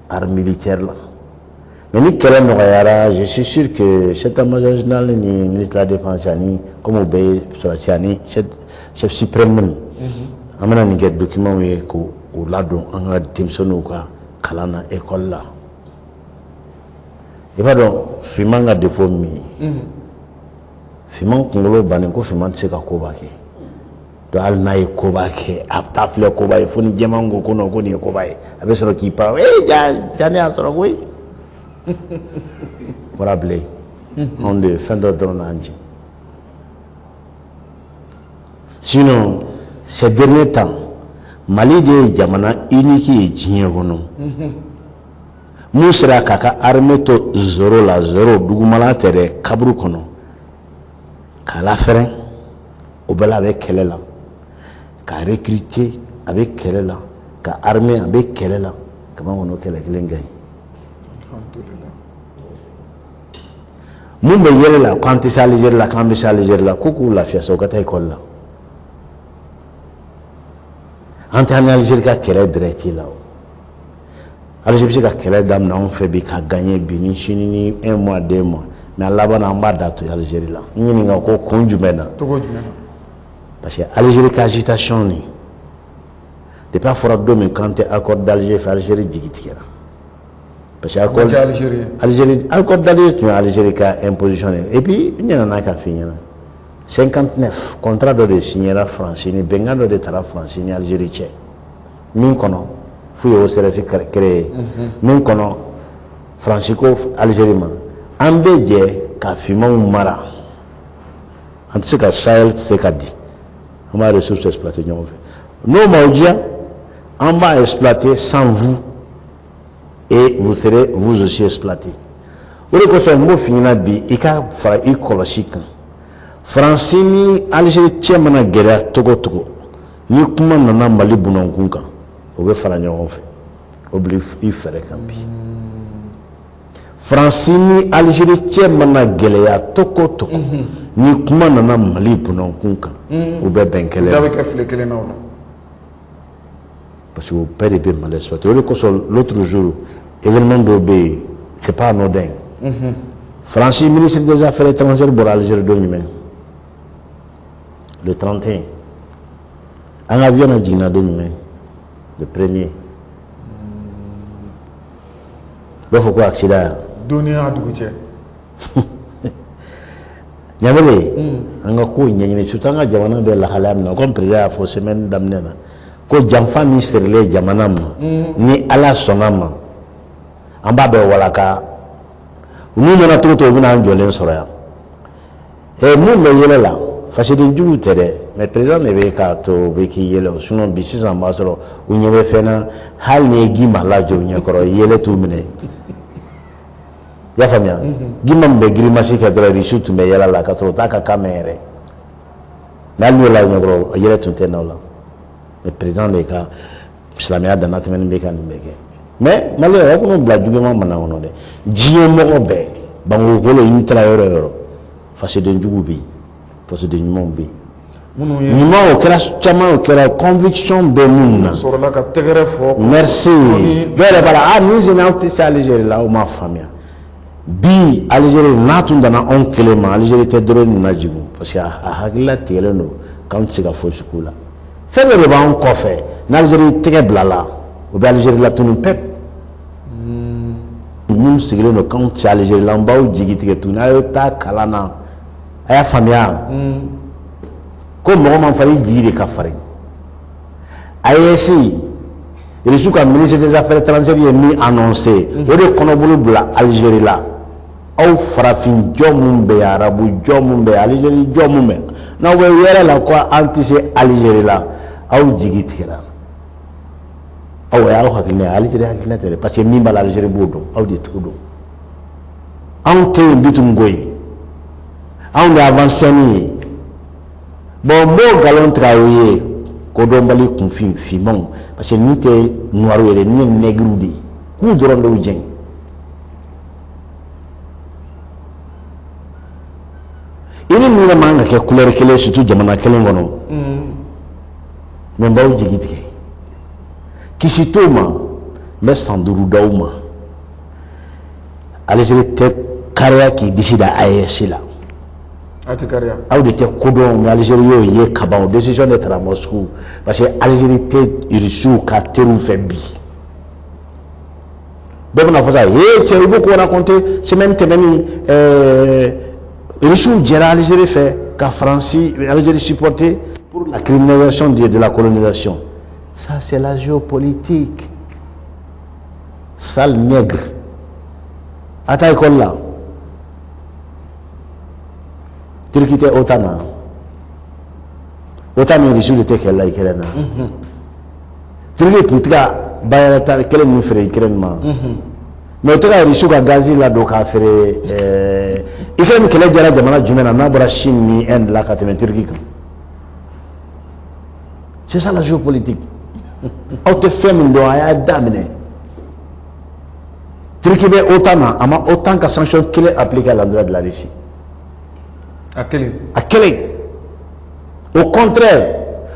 art militaire la. Mais ni kɛlɛ nɔgɔyara, je suis sûr que chef d'état-major général ni ministre de la défense ani comme u bɛɛ ye sɔrɔdasi ani chef suprême ninnu, an bɛna nin kɛ document ye k'o ladon an ka denmisɛnninw ka kalan na école la. I b'a dɔn finman ka défaut min ye, finman kunkolo bannen ko finman tɛ se ka koba kɛ. Donc hali n'a ye koba kɛ, a bɛ taa filɛ koba ye fo ni jɛman ko ko non, ko nin ye koba ye, a bɛ sɔrɔ k'i pan, ee ja ja ne y'a sɔrɔ koyi. Bɔra bilen, anw de ye fɛn dɔ dɔrɔn n'an jɛ. Sinon ces derniers temps, Mali de ye jamana unique ye diɲɛ kɔnɔ mun sera k'a ka armée to zéro la, zéro dugumala tɛ dɛ, kaburu kɔnɔ k'a lafɛrɛ, o bɛɛ la a bɛ kɛlɛ la, k'a recruter a bɛ kɛlɛ la, ka armée a bɛ kɛlɛ la, kaban kɔnɔ kɛlɛ kelen gagne. Mun bɛ yɛlɛ la k'an tɛ se Algérie la, k'an bɛ se Algérie la, ko k'u lafiya sa, u ka taa école la. An tɛ an ni Algérie ka kɛlɛ direct la o. Algérie bɛ se ka kɛlɛ daminɛ anw fɛ bi ka gagner bi ni sini ni 1 mois 2 mois, mais a laban na an b'a da to Algérie la. N ɲininka ko kun jumɛn na? Cogo jumɛn na? Parce que Algérie ka agitation nin, depuis a fɔra don min k'an tɛ accord d'Alger fɛ, Algérie jigi tigɛra. Parce que accord Algérie, accord d'Alger tun ye Algérie ka imposition ye. Et puis n ɲinɛna k'a f'i ɲɛna, 59 contrat dɔ de signéra Faransi ni bɛnkan dɔ de taara Faransi ni Algérie cɛ, min kɔnɔ f'u ye OCRS créé, min kɔnɔ Faransi ko Algérie ma an bɛ jɛ ka finmanw mara, an tɛ se ka Sahel tɛ se ka di, an b'a ressources exploiter ɲɔgɔn fɛ, n'o m'aw diya an b'a exploiter sans vous et vous serez vous aussi exploité. O de kosɔn n b'o f'i ɲɛna bi, i ka fara i kɔlɔsi kan. Faransi ni Algérie cɛ mana gɛlɛya togo togo, ni kuma nana Mali bunankun kan, o bɛ fara ɲɔgɔn fɛ, o bila i fɛɛrɛ kan bi. Faransi ni Algérie cɛ mana gɛlɛya togo togo, ni kuma nana Mali bunankun kan, u bɛ bɛn kɛlɛ la. Da bɛ kɛ file kelen na o la. Parce que o bɛɛ de bɛ Mali exploiter. O de kosɔn l'autre jour événement dɔw bɛ yen, c'est pas anodin. Faransi ministre des affaires étrangères bɔra Algérie don jumɛn? Le 31. An ka avion na jiginna don jumɛn? Le premier. U b'a fɔ ko accident yan. Don ni a dugu cɛ. Ɲamele, an ka kow ɲɛɲini, surtout an ka jamana bɛ lahalaya min na, comme président y'a fɔ semaine daminɛ na, ko janfa min sirilen jamana ma, ni Ala sɔnna ma, an b'a bɛɛ walaka. N'u nana cogo o cogo, u bɛna an jɔlen sɔrɔ yan. Mun bɛ yɛlɛ la, fasoden jugu tɛ dɛ, mais président de bɛ k'a to u bɛ k'i yɛlɛ o. Sinon bi sisan b'a sɔrɔ u ɲɛ bɛ fɛn na, hali ni ye Gima lajɔ u ɲɛkɔrɔ, yɛlɛ t'u minɛ. I y'a faamuya? Gima min bɛ girimasi kɛ dɔrɔn, Irisiw tun bɛ yɛlɛ la ka sɔrɔ u t'a ka kan mɛn yɛrɛ. Mais hali n'o la ɲɛkɔrɔ, yɛlɛ tun tɛ na o la. Mais président de ka silamɛya danna tɛmɛni bɛ ka nin bɛɛ kɛ. Mais maliyɛn, aw kan'o bila juguman mana kɔnɔ dɛ. Diɲɛ mɔgɔ bɛɛ, bankokolo i taara yɔrɔ o yɔrɔ, fasoden juguw bɛ yen, fasoden ɲumanw bɛ yen. Ɲuman o kɛra caman, o kɛra conviction bɛ minnu na. Sɔrɔla ka tɛgɛrɛ fɔ. Merci. Dɔw yɛrɛ b'a la, ah nin sen aw tɛ se Algérie la, aw m'a faamuya. Bi Algérie n'a tun danna anw kelen ma, Algérie tɛ dɔrɔn nin na jigin, parce que a hakilila tigɛlen don k'anw tɛ se ka fosi k'u la. Fɛn dɔ de b'anw kɔfɛ, n'Algérie tɛgɛ bilala, o bɛ Algérie latunu pep. Minnu sigilen don k'anw tɛ se Algérie la, an b'aw jigi tigɛ tuguni, a ye taa kalan na, a y'a faamuya. Ko mɔgɔ man farin, i jigi de ka farin. AES, Russie ka ministre des affaires étrangères ye min annoncé, o de kɔnɔbolo bila Algérie la. Aw farafin jɔn mun bɛ yan, arabu jɔn mun bɛ yan, Algérie jɔn mun bɛ yan, n'aw bɛ yɛrɛ la ko an tɛ se Algérie la, aw jigi tigɛra. Aw y'aw hakilina ye, Algérie hakilina tɛ dɛ, parce que min b'a la Algérie b'o dɔn, aw de t'o dɔn. Anw tɛ yen bi tun ko ye, anw de avancé ye. Bon, n b'o nkalon tigɛ aw ye, kodɔnbali kunfin finmanw, parce que ninnu tɛ noir yɛrɛ, ninnu ye nègre de ye, k'u dɔrɔn de y'u jɛn. I ni ninnu man kan ka kɛ couleur kelen, surtout jamana kelen kɔnɔ. Mais n b'aw jigi tigɛ, kisi t'o ma, n bɛ san 5 d'aw ma. Algérie tɛ kariya k'i disi da AES la. A tɛ kariya. Aw de tɛ ko dɔn, mais Algérie y'o ye kaban, o décision de tara Moscou, parce que Algérie tɛ Russiw ka teriw fɛ bi. Bɛɛ bɛna fɔ sa, ee cɛ, i b'o ko raconter. Semaine tɛmɛnen, Russiw jɛra Algérie fɛ ka Faransi, Algérie supporter pour la criminalisation de la colonisation. Ça, c'est la géopolitique, sale nègre. A taa école la. Turquie tɛ OTAN na, OTAN ni Russie de tɛ kɛlɛ la Ukraine na. Turquie tun tɛ ka Bayraktar kelen ninnu feere Ukraine ma, mais o tɛ ka Russie ka gazi ladon k'a feere. Ukraine kɛlɛ jara jamana jumɛn na n'a bɔra Chine ni Inde la ka tɛmɛ Turquie kan? C'est ça la géopolitique. Aw tɛ fɛn min dɔn, a y'a daminɛ. Turquie bɛ OTAN na, a ma OTAN ka sanction kelen appliquer à l'endroit de la Russie. A kelen. A kelen. Au contraire,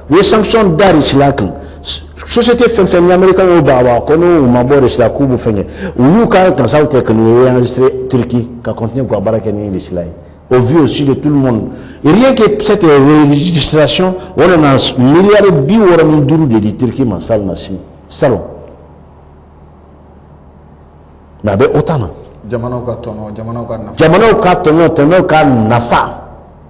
u ye sanction da Russie la kan. Société fɛn fɛn ni américain y'o ban ko n'u ma bɔ Russie la k'u b'u fɛn kɛ, u y'u ka kasaw tigɛ ka n'u enregistrer Turquie ka continuer k'u ka baara kɛ ni Russie la ye, au vu aussi de tout le monde. Et rien que cette régistration, o nana miliyari 65 de di Turquie ma salon na sini salon, mais a bɛ OTAN na. Jamanaw ka tɔnɔ, jamanaw ka nafa. Jamanaw ka tɔnɔ, tɔnɔ ka nafa,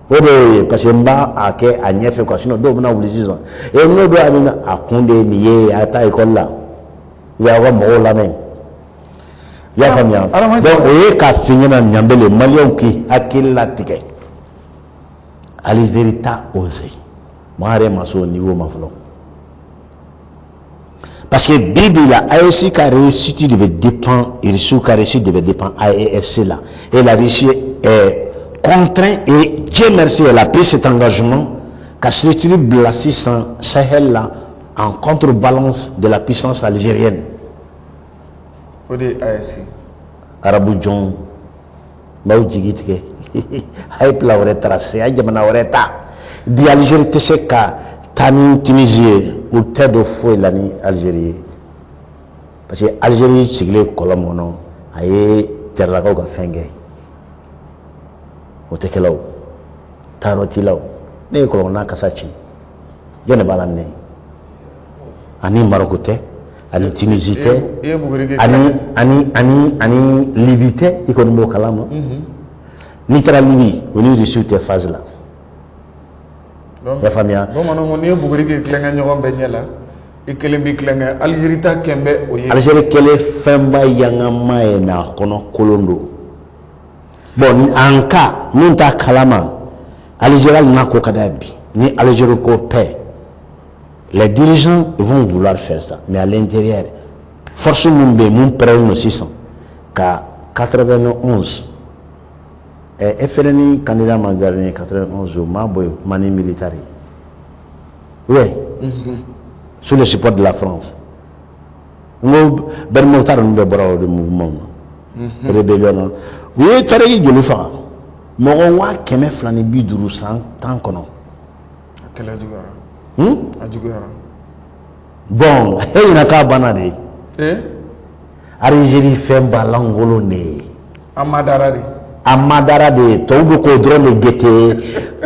o de y'o ye, parce que n b'a a kɛ a ɲɛfɛ quoi, sinon dɔw bɛna wuli sisan e n'o don a bɛ a kun de ye nin ye. A taa école la, i b'aw ka mɔgɔw lamɛn, i y'a faamuya. Donc o ye k'a f'i ɲɛna, ɲanbele maliyɛnw k'i hakili latigɛ. Algérie t'a osé, maa yɛrɛ ma se o niveau ma fɔlɔ, parce que bi bi la, AES ka réussite de bɛ dépend, Russie ka réussite de bɛ dépend AES la, et la Russie est contrainte, et Dieu merci, elle a pris cet engagement ka structure bila sisan Sahel la en contrebalance de la puissance algérienne. O de ye AES. Arabu jɔnw, n b'aw jigi tigɛ, a ye plan wɛrɛ tracé, a ye jamana wɛrɛ ta. Bi Algérie tɛ se ka taa ni Tunisie ye, u tɛ don foyi la ni Algérie ye, parce que Algérie sigilen kɔlɔn min kɔnɔ, a ye Jaralakaw ka fɛn kɛ, o tɛ kɛla, o taayɔrɔ t'i la. O ne ye kɔlɔn kasa ci, jɔn de b'a la minɛ? Ani Maroko tɛ, ani Tunisie tɛ, ani ani ani ani Libye tɛ. I kɔni b'o kalama, n'i taara Libye, o ni Russie tɛ phase la. I y'a faamuya. Bamananw ko n'i ye buguri k'i tulonkɛ ɲɔgɔn bɛɛ ɲɛ la, i kelen b'i tulonkɛ. Algérie ta kɛn bɛ o ye. Algérie kɛlen fɛnba yangama ye, mais a kɔnɔ kolon don. Bon, en cas min t'a kalama, Algérie, hali n'a ko ka d'a ye bi, ni Algérie ko paix, les dirigeants vont vouloir faire ça, mais à l'intérieur, force min bɛ yen, mun pɛrɛnnen don sisan ka 91 FLN candidat ma gagné 91, o ma bɔ yen mani militaire ye, oui, sous le support de la France. N ko Belmokhtar ninnu bɛɛ bɔra o de mouvement na, rébellion na. U ye Touareg joli faga? Mɔgɔ 250,000 san 10 kɔnɔ. A kɛlɛ juguyara. A juguyara. Bon, e ɲinɛ k'a banna de. Algérie fɛn ba lankolon de ye. A madara de. A madara de ye, tɔw bɛ k'o dɔrɔn de guetter.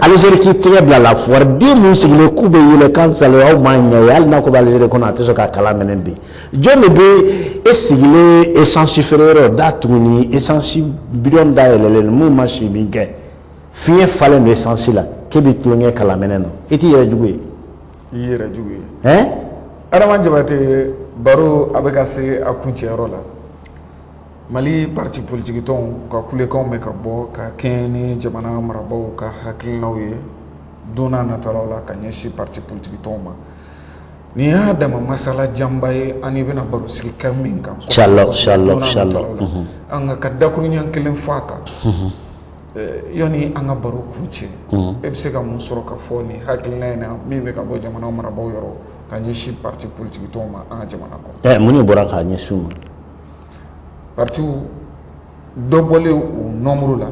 Algérie k'i tɛgɛ bila la foire, den mun sigilen k'u bɛ yɛlɛ kan sale, aw m'a ɲɛ ye, hali n'a ko bɛ Algérie kɔnɔ, a tɛ sɔn ka kala minɛ bi. Jɔn de bɛ e sigilen essence feere yɔrɔ da tuguni, essence bidon da yɛlɛlen, mun ma si min kɛ, fiɲɛ falen don essence la, k'e bɛ tulonkɛ kala minɛ na, i t'i yɛrɛ jugu ye. I yɛrɛ jugu ye. Hein. Adama Jabate, baro a bɛ ka se a kuncɛyɔrɔ la. Mali parti politique tɔnw ka kulekanw bɛ ka bɔ ka kɛɲɛ ni jamana marabaaw ka hakilinaw ye don n'a nataw la ka ɲɛsin parti politique tɔnw ma. Nin y'a dama masala janba ye, an bɛna baro sigi kɛ min kan. Inshallah, inshallah, inshallah. An ka dakuruɲɛ kelen fɔ a kan yanni an ka baro kuncɛ. E bɛ se ka mun sɔrɔ ka fɔ nin hakilina in na min bɛ ka bɔ jamana marabaaw yɔrɔ ka ɲɛsin parti politique tɔnw ma an ka jamana kɔnɔ? Mun de bɔra k'a ɲɛsin u ma? Partiw dɔ bɔlen u nombre la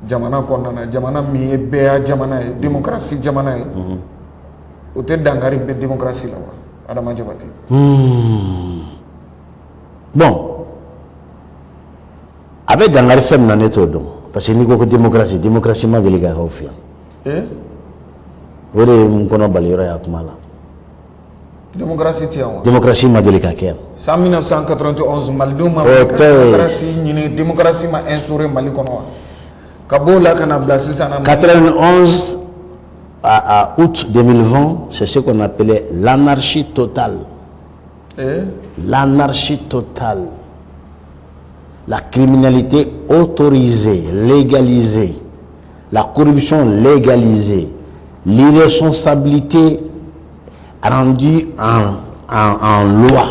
jamana kɔnɔna na, jamana min ye bɛɛya jamana ye, démocratie jamana ye, o tɛ dankari bɛ démocratie la wa, Adama Jabate? Bon, a bɛ dankari fɛn min na, ne t'o dɔn, parce que n'i ko ko démocratie, démocratie ma deli ka k'aw fɛ yan. O de ye n kɔnɔ bali yɔrɔ ye a kuma la. Démocratie tɛ yan wa? Démocratie ma deli ka kɛ yan. San 1991, malidenw ma wuli ka démocratie ɲini, démocratie ma instauré Mali kɔnɔ wa? Ka b'o la ka na bila sisan na. 91 à août 2020, c'est ce qu'on appelait l'anarchie totale. L'anarchie totale. La criminalité autorisée, légalisée, la corruption légalisée, l'irresponsabilité rendue en loi.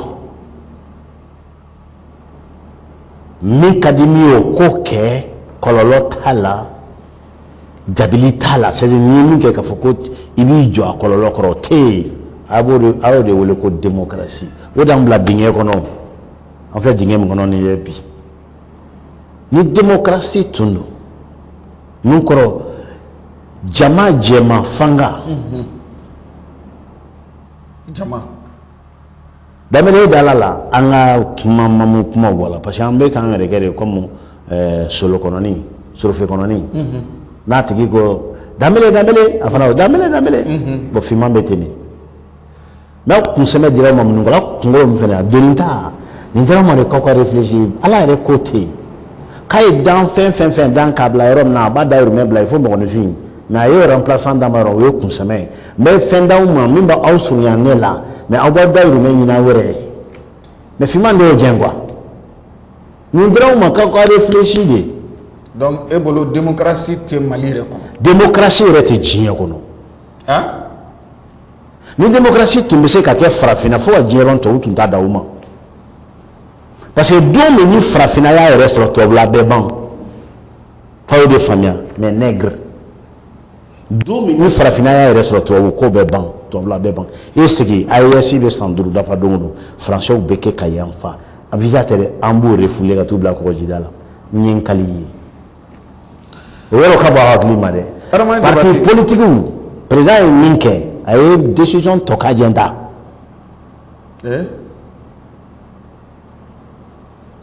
Min ka di min ye, o ko kɛ, kɔlɔlɔ t'a la, jabili t'a la. C'est à dire, n'i ye min kɛ, k'a fɔ ko i b'i jɔ a kɔlɔlɔ kɔrɔ, o tɛ yen. A b'o de, a y'o de wele ko démocratie. O d'an bila dingɛ kɔnɔ. An filɛ dingɛ min kɔnɔ nin ye bi. Ni démocratie tun don, min kɔrɔ jama jɛma fanga. Jama. Daminɛ da la, an ka kuma mamu kuma bɔ la, parce que an bɛ k'an yɛrɛ kɛ de comme solo kɔnɔni, sorofe kɔnɔni. N'a tigi ko danbele danbele, a fana ko danbele danbele. Bon, finman bɛ ten de. Mais aw kunsɛmɛ dira aw ma minnu kɔrɔ, aw kunkolo min fɛnɛ a donni ta nin dira aw ma de k'aw ka réfléchir. Ala yɛrɛ ko ten k'a ye dan fɛn fɛn fɛn dan k'a bila yɔrɔ min na, a b'a dahirimɛ bila, il faut mɔgɔninfin. Mais a ye remplaçant d'a ma yɔrɔ, o ye kunsɛmɛ ye. N bɛ fɛn d'aw ma min b'aw surunya ne la, mais aw b'aw dahirimɛ ɲini aw yɛrɛ ye. Mais finman de y'o jɛn quoi. Nin dira aw ma k'aw ka réfléchir de. Donc e bolo, démocratie tɛ Mali yɛrɛ kɔnɔ? Démocratie yɛrɛ tɛ diɲɛ kɔnɔ. Han? Ni démocratie tun bɛ se ka kɛ farafinna fo ka diɲɛ yɔrɔ tɔw tun t'a da u ma. Parce que don min ni farafinna y'a yɛrɛ sɔrɔ, tubabula bɛɛ ban. F'a y'o de faamuya, mais nègre. Don min ni farafinna y'a yɛrɛ sɔrɔ, tubabu ko bɛɛ ban, tubabula bɛɛ ban. E sigi, AES bɛ san 5 dafa don o don, français bɛ kɛ ka yan fa. A visa tɛ dɛ, an b'o refoulé ka t'u bila kɔgɔjida la. N ye n kali ye. O yɔrɔ ka bɔ aw hakili ma dɛ. Parti politique, président ye min kɛ, a ye décision tɔ ka jɛ ta.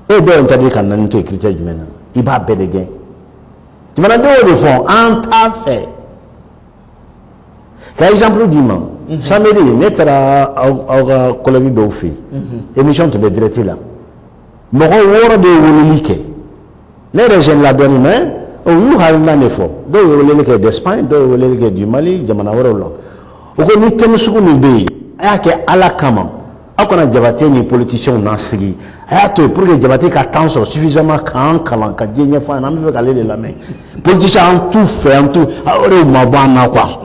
E dɔw interdit ka naani to yen critère jumɛn na? I b'a bɛɛ de gɛn. Jamanadenw y'o de fɔ, an t'a fɛ. Ka exemple d'i ma. Samedi, ne taara aw ka collègue dɔw fɛ yen. Émission tun bɛ direct la. Mɔgɔ 6 de ye weleli kɛ. Ne yɛrɛ jeune la dɔɔnin, mais u y'u hakilina de fɔ. Dɔw ye weleli kɛ d'Espagne, dɔw ye weleli kɛ du Mali, jamana wɛrɛw la. U ko ni thème sugu min bɛ yen, a y'a kɛ Ala kama. Aw kana Jabate ni politiciens n'a sigi. A y'a to yen pour que Jabate ka temps sɔrɔ suffisamment k'an kalan, ka diɲɛ ɲɛfɔ an ɲɛna. An bɛ fɛ k'ale de lamɛn. Politiciens, an t'u fɛ, an t'u, aw yɛrɛ ma bɔ an na quoi.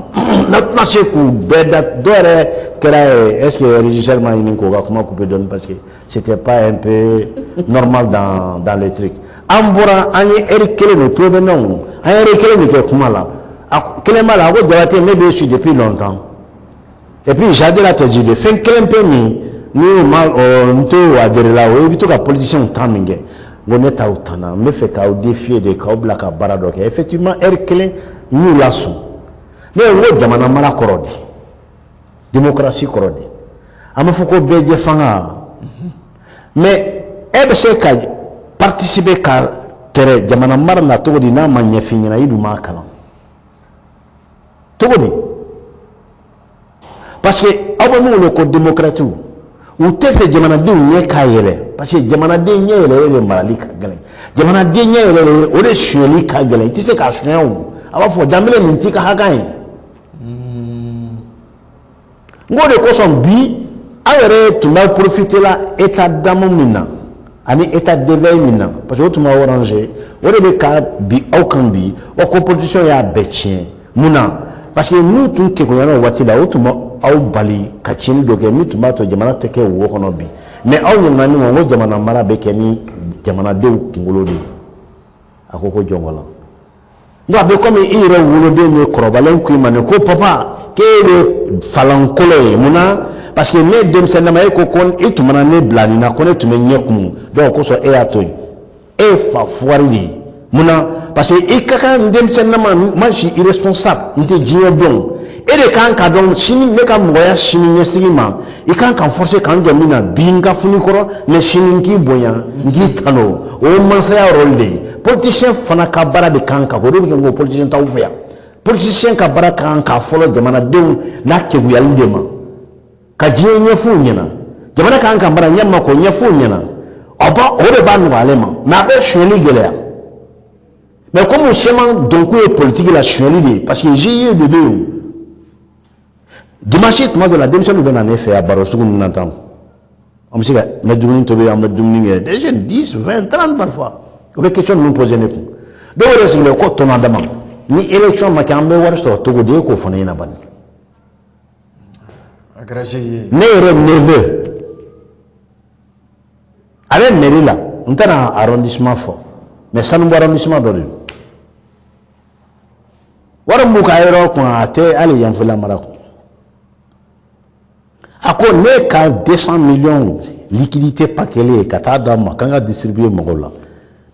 N'a tɛna se k'u bɛɛ da, dɔw yɛrɛ kɛra, est-ce que régisseur ma ɲini k'o ka kuma couper dɔɔnin, parce que c'était pas un peu normal dans les trucs. An bɔra, an ye heure kelen de tulo bɛ ne o, an ye heure kelen de kɛ kuma la. A kelen b'a la, a ko Jabate, ne bɛ su depuis longtemps. Et puis j'adhère à tes idées. Fɛn kelen pe min ni o ma n t'o adhéré la, o ye i bɛ to ka politiciens tan min kɛ. N ko ne t'aw tan na, n bɛ fɛ k'aw défier de, k'aw bila ka baara dɔ kɛ. Effectivement, heure kelen n y'u lasɔn. Ne ko n ko jamana mara kɔrɔ di, démocratie kɔrɔ di. An b'a fɔ ko bɛɛ jɛ fanga. Mais e bɛ se ka participer ka tɛrɛ jamana mara la cogo di n'a ma ɲɛf'i ɲɛna, i dun m'a kalan cogo di? Parce que aw bɛ min wele ko démocrate, u tɛ fɛ jamanadenw ɲɛ k'a yɛlɛ, parce que jamanaden ɲɛ yɛlɛlen de marali ka gɛlɛn. Jamanaden ɲɛ yɛlɛlen, o de sonyɛli ka gɛlɛn. I tɛ se k'a sonyɛ o. A b'a fɔ danbele nin t'i ka hakɛ ye. N k'o de kosɔn bi aw yɛrɛ tun b'aw profiter la état d'âme min na ani état d'éveil min na, parce que o tun b'aw arranger, o de bɛ ka bi aw kan bi. Wa ko politicien y'a bɛɛ tiɲɛ. Mun na? Parce que n'u tun kegunyana o waati la, o tun b'aw bali ka tiɲɛni dɔ kɛ min tun b'a to jamana tɛ kɛ wo kɔnɔ bi. Mais aw ɲinɛna min kɔ, n ko jamana mara bɛ kɛ ni jamanadenw kunkolo de ye. A ko ko jɔn ko la? N ko a bɛ komi i yɛrɛ woloden ye kɔrɔbalen ko i ma nin ko papa k'e bɛ falankolo ye. Mun na? Parce que ne denmisɛnninama, e ko ko i tun mana ne bila nin na, ko ne tun bɛ ɲɛ kumu, donc o kosɔn e y'a to yen. E ye fa fuwari de ye. Mun na? Parce que i ka kan denmisɛnninama, moi je suis irresponsable, n tɛ diɲɛ dɔn. E de kan ka dɔn sini ne ka mɔgɔya sini ɲɛsigi ma, i kan ka forcer k'an jɔ min na bi n ka funu kɔrɔ, mais sini n k'i bonya, n k'i tanu. O ye mansaya rôle de ye. Politicien fana ka baara de kan ka k'o de kosɔn ko politicien t'aw fɛ yan. Politicien ka baara kan ka fɔlɔ jamanadenw n'a keguyali de ma, ka diɲɛ ɲɛf'u ɲɛna, jamana kan ka mara ɲɛ ma k'o ɲɛf'u ɲɛna. O de b'a nɔgɔya ale ma, mais a bɛ sonyɛli gɛlɛya. Mais comme caman donkun ye politique la sonyɛli de ye, parce que GIE de bɛ yen. Dimanche tuma dɔ la, denmisɛnninw bɛ na ne fɛ yan baro sugu ninnu na tan, an bɛ se ka n bɛ dumuni tobi, an bɛ dumuni kɛ, des jeunes 10, 20, 30 parfois, u bɛ question ninnu poser ne kun. Dɔw yɛrɛ sigilen ko tɔnɔ dama ni élection ma kɛ, an bɛ wari sɔrɔ cogo di? E k'o fɔ ne ɲɛna bani. A kɛra GIE. Ne yɛrɛ neveu a bɛ mairie la, n tɛna arrondissement fɔ, mais Sanubu arrondissement dɔ de don. Wari min b'u ka yɔrɔ kun, a tɛ hali Yanfolila mara kun. A ko ne ka 200 millions liquidité paquet ka taa d'a ma k'an ka distribuer mɔgɔw la.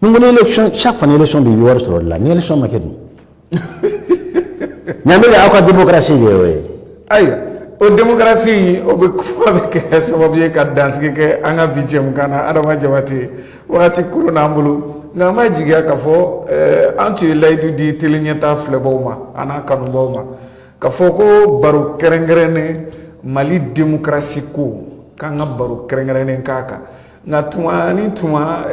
Ni ko ni élection, chaque fois ni élection bɛ yen, i bɛ wari sɔrɔ de la. Ni élection ma kɛ dun, ɲamɛ aw ka démocratie de y'o ye. Ayiwa, o démocratie, o bɛ kuma bɛ kɛ sababu ye ka dansigi kɛ an ka bi jɛmukan na. Adama Jabate, wagati kurun n'an bolo, nka an b'a jigiya k'a fɔ an tun ye layidu di télé ɲɛta filɛbaw ma a n'a kanubaw ma k'a fɔ ko baro kɛrɛnkɛrɛnnen Mali démocratie ko, k'an ka baro kɛrɛnkɛrɛnnen k'a kan. Nka tuma ni tuma,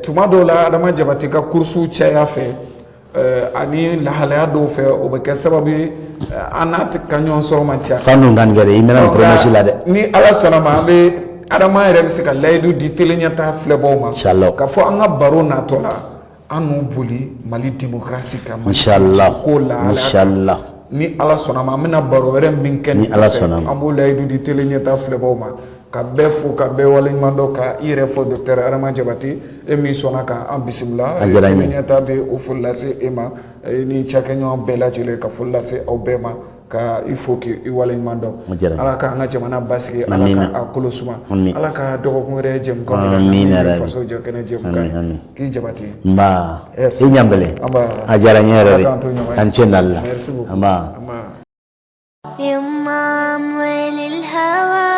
tuma dɔw la, Adama Jabate ka kurusiw caya fɛ ani lahalaya dɔw fɛ, o bɛ kɛ sababu ye an n'a ka ɲɔgɔn sɔrɔ man ca. Fan dun kan kɛ dɛ, i mɛna nin promesse la dɛ. Ni Ala sɔnna ma, an bɛ Adama yɛrɛ bɛ se ka layidu di télé ɲɛta filɛbaw ma. Inchallah. K'a fɔ an ka baro natɔ la, an n'u boli Mali démocratie kan. Inchallah. Ko lahalaya kan. Inchallah. Ni Ala sɔnna ma, an bɛna baro wɛrɛ min kɛ Ni Ala sɔnna ma. An b'o layidu di télé ɲɛta filɛbaw ma, ka bɛɛ fo, ka bɛɛ waleɲuman dɔn, ka i yɛrɛ fɔ, docteur Adama Jabate, e min sɔnna ka an bisimila. A diyara n ye. Télé ɲɛta bɛ o foli lase e ma ni cakɛɲɔgɔn bɛɛ lajɛlen, ka foli lase aw bɛɛ ma, ka i fo k'i waleɲuman dɔn. A diyara n ye. Ala k'an ka jamana basigi, Ala Amina. ka a kolo suma. Amin. Ala ka dɔgɔkun wɛrɛ jɛmukan yira Amina an na, min ye yarabi. faso jɔ kɛnɛ jɛmukan Amin, ye. amin. K'i Jabate. Nba. Yes. I ɲanbele. Nba. A diyara n ye yɛrɛ de. Ala k'an to ɲɔgɔn ye. An cɛ nali la. Merci beaucoup. Nba. Nba. يما أموال الهوى،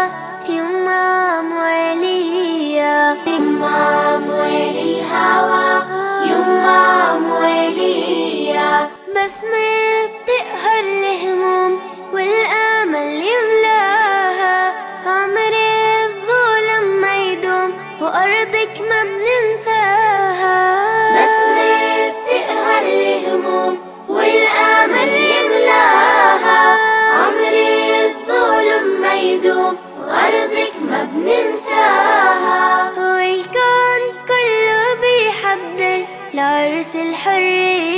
يما أمواليا، يما أموال الهوى، يما أمواليا، بسمة بتقهر الهموم والآمل يملاها، عمر الظلم ما يدوم وأرضك ما بننساها، بسمة بتقهر الهموم والآمل يملاها، عمر الظلم ما يدوم وأرضك ما بننساها، والكون كله بيحضر لعرس الحرية.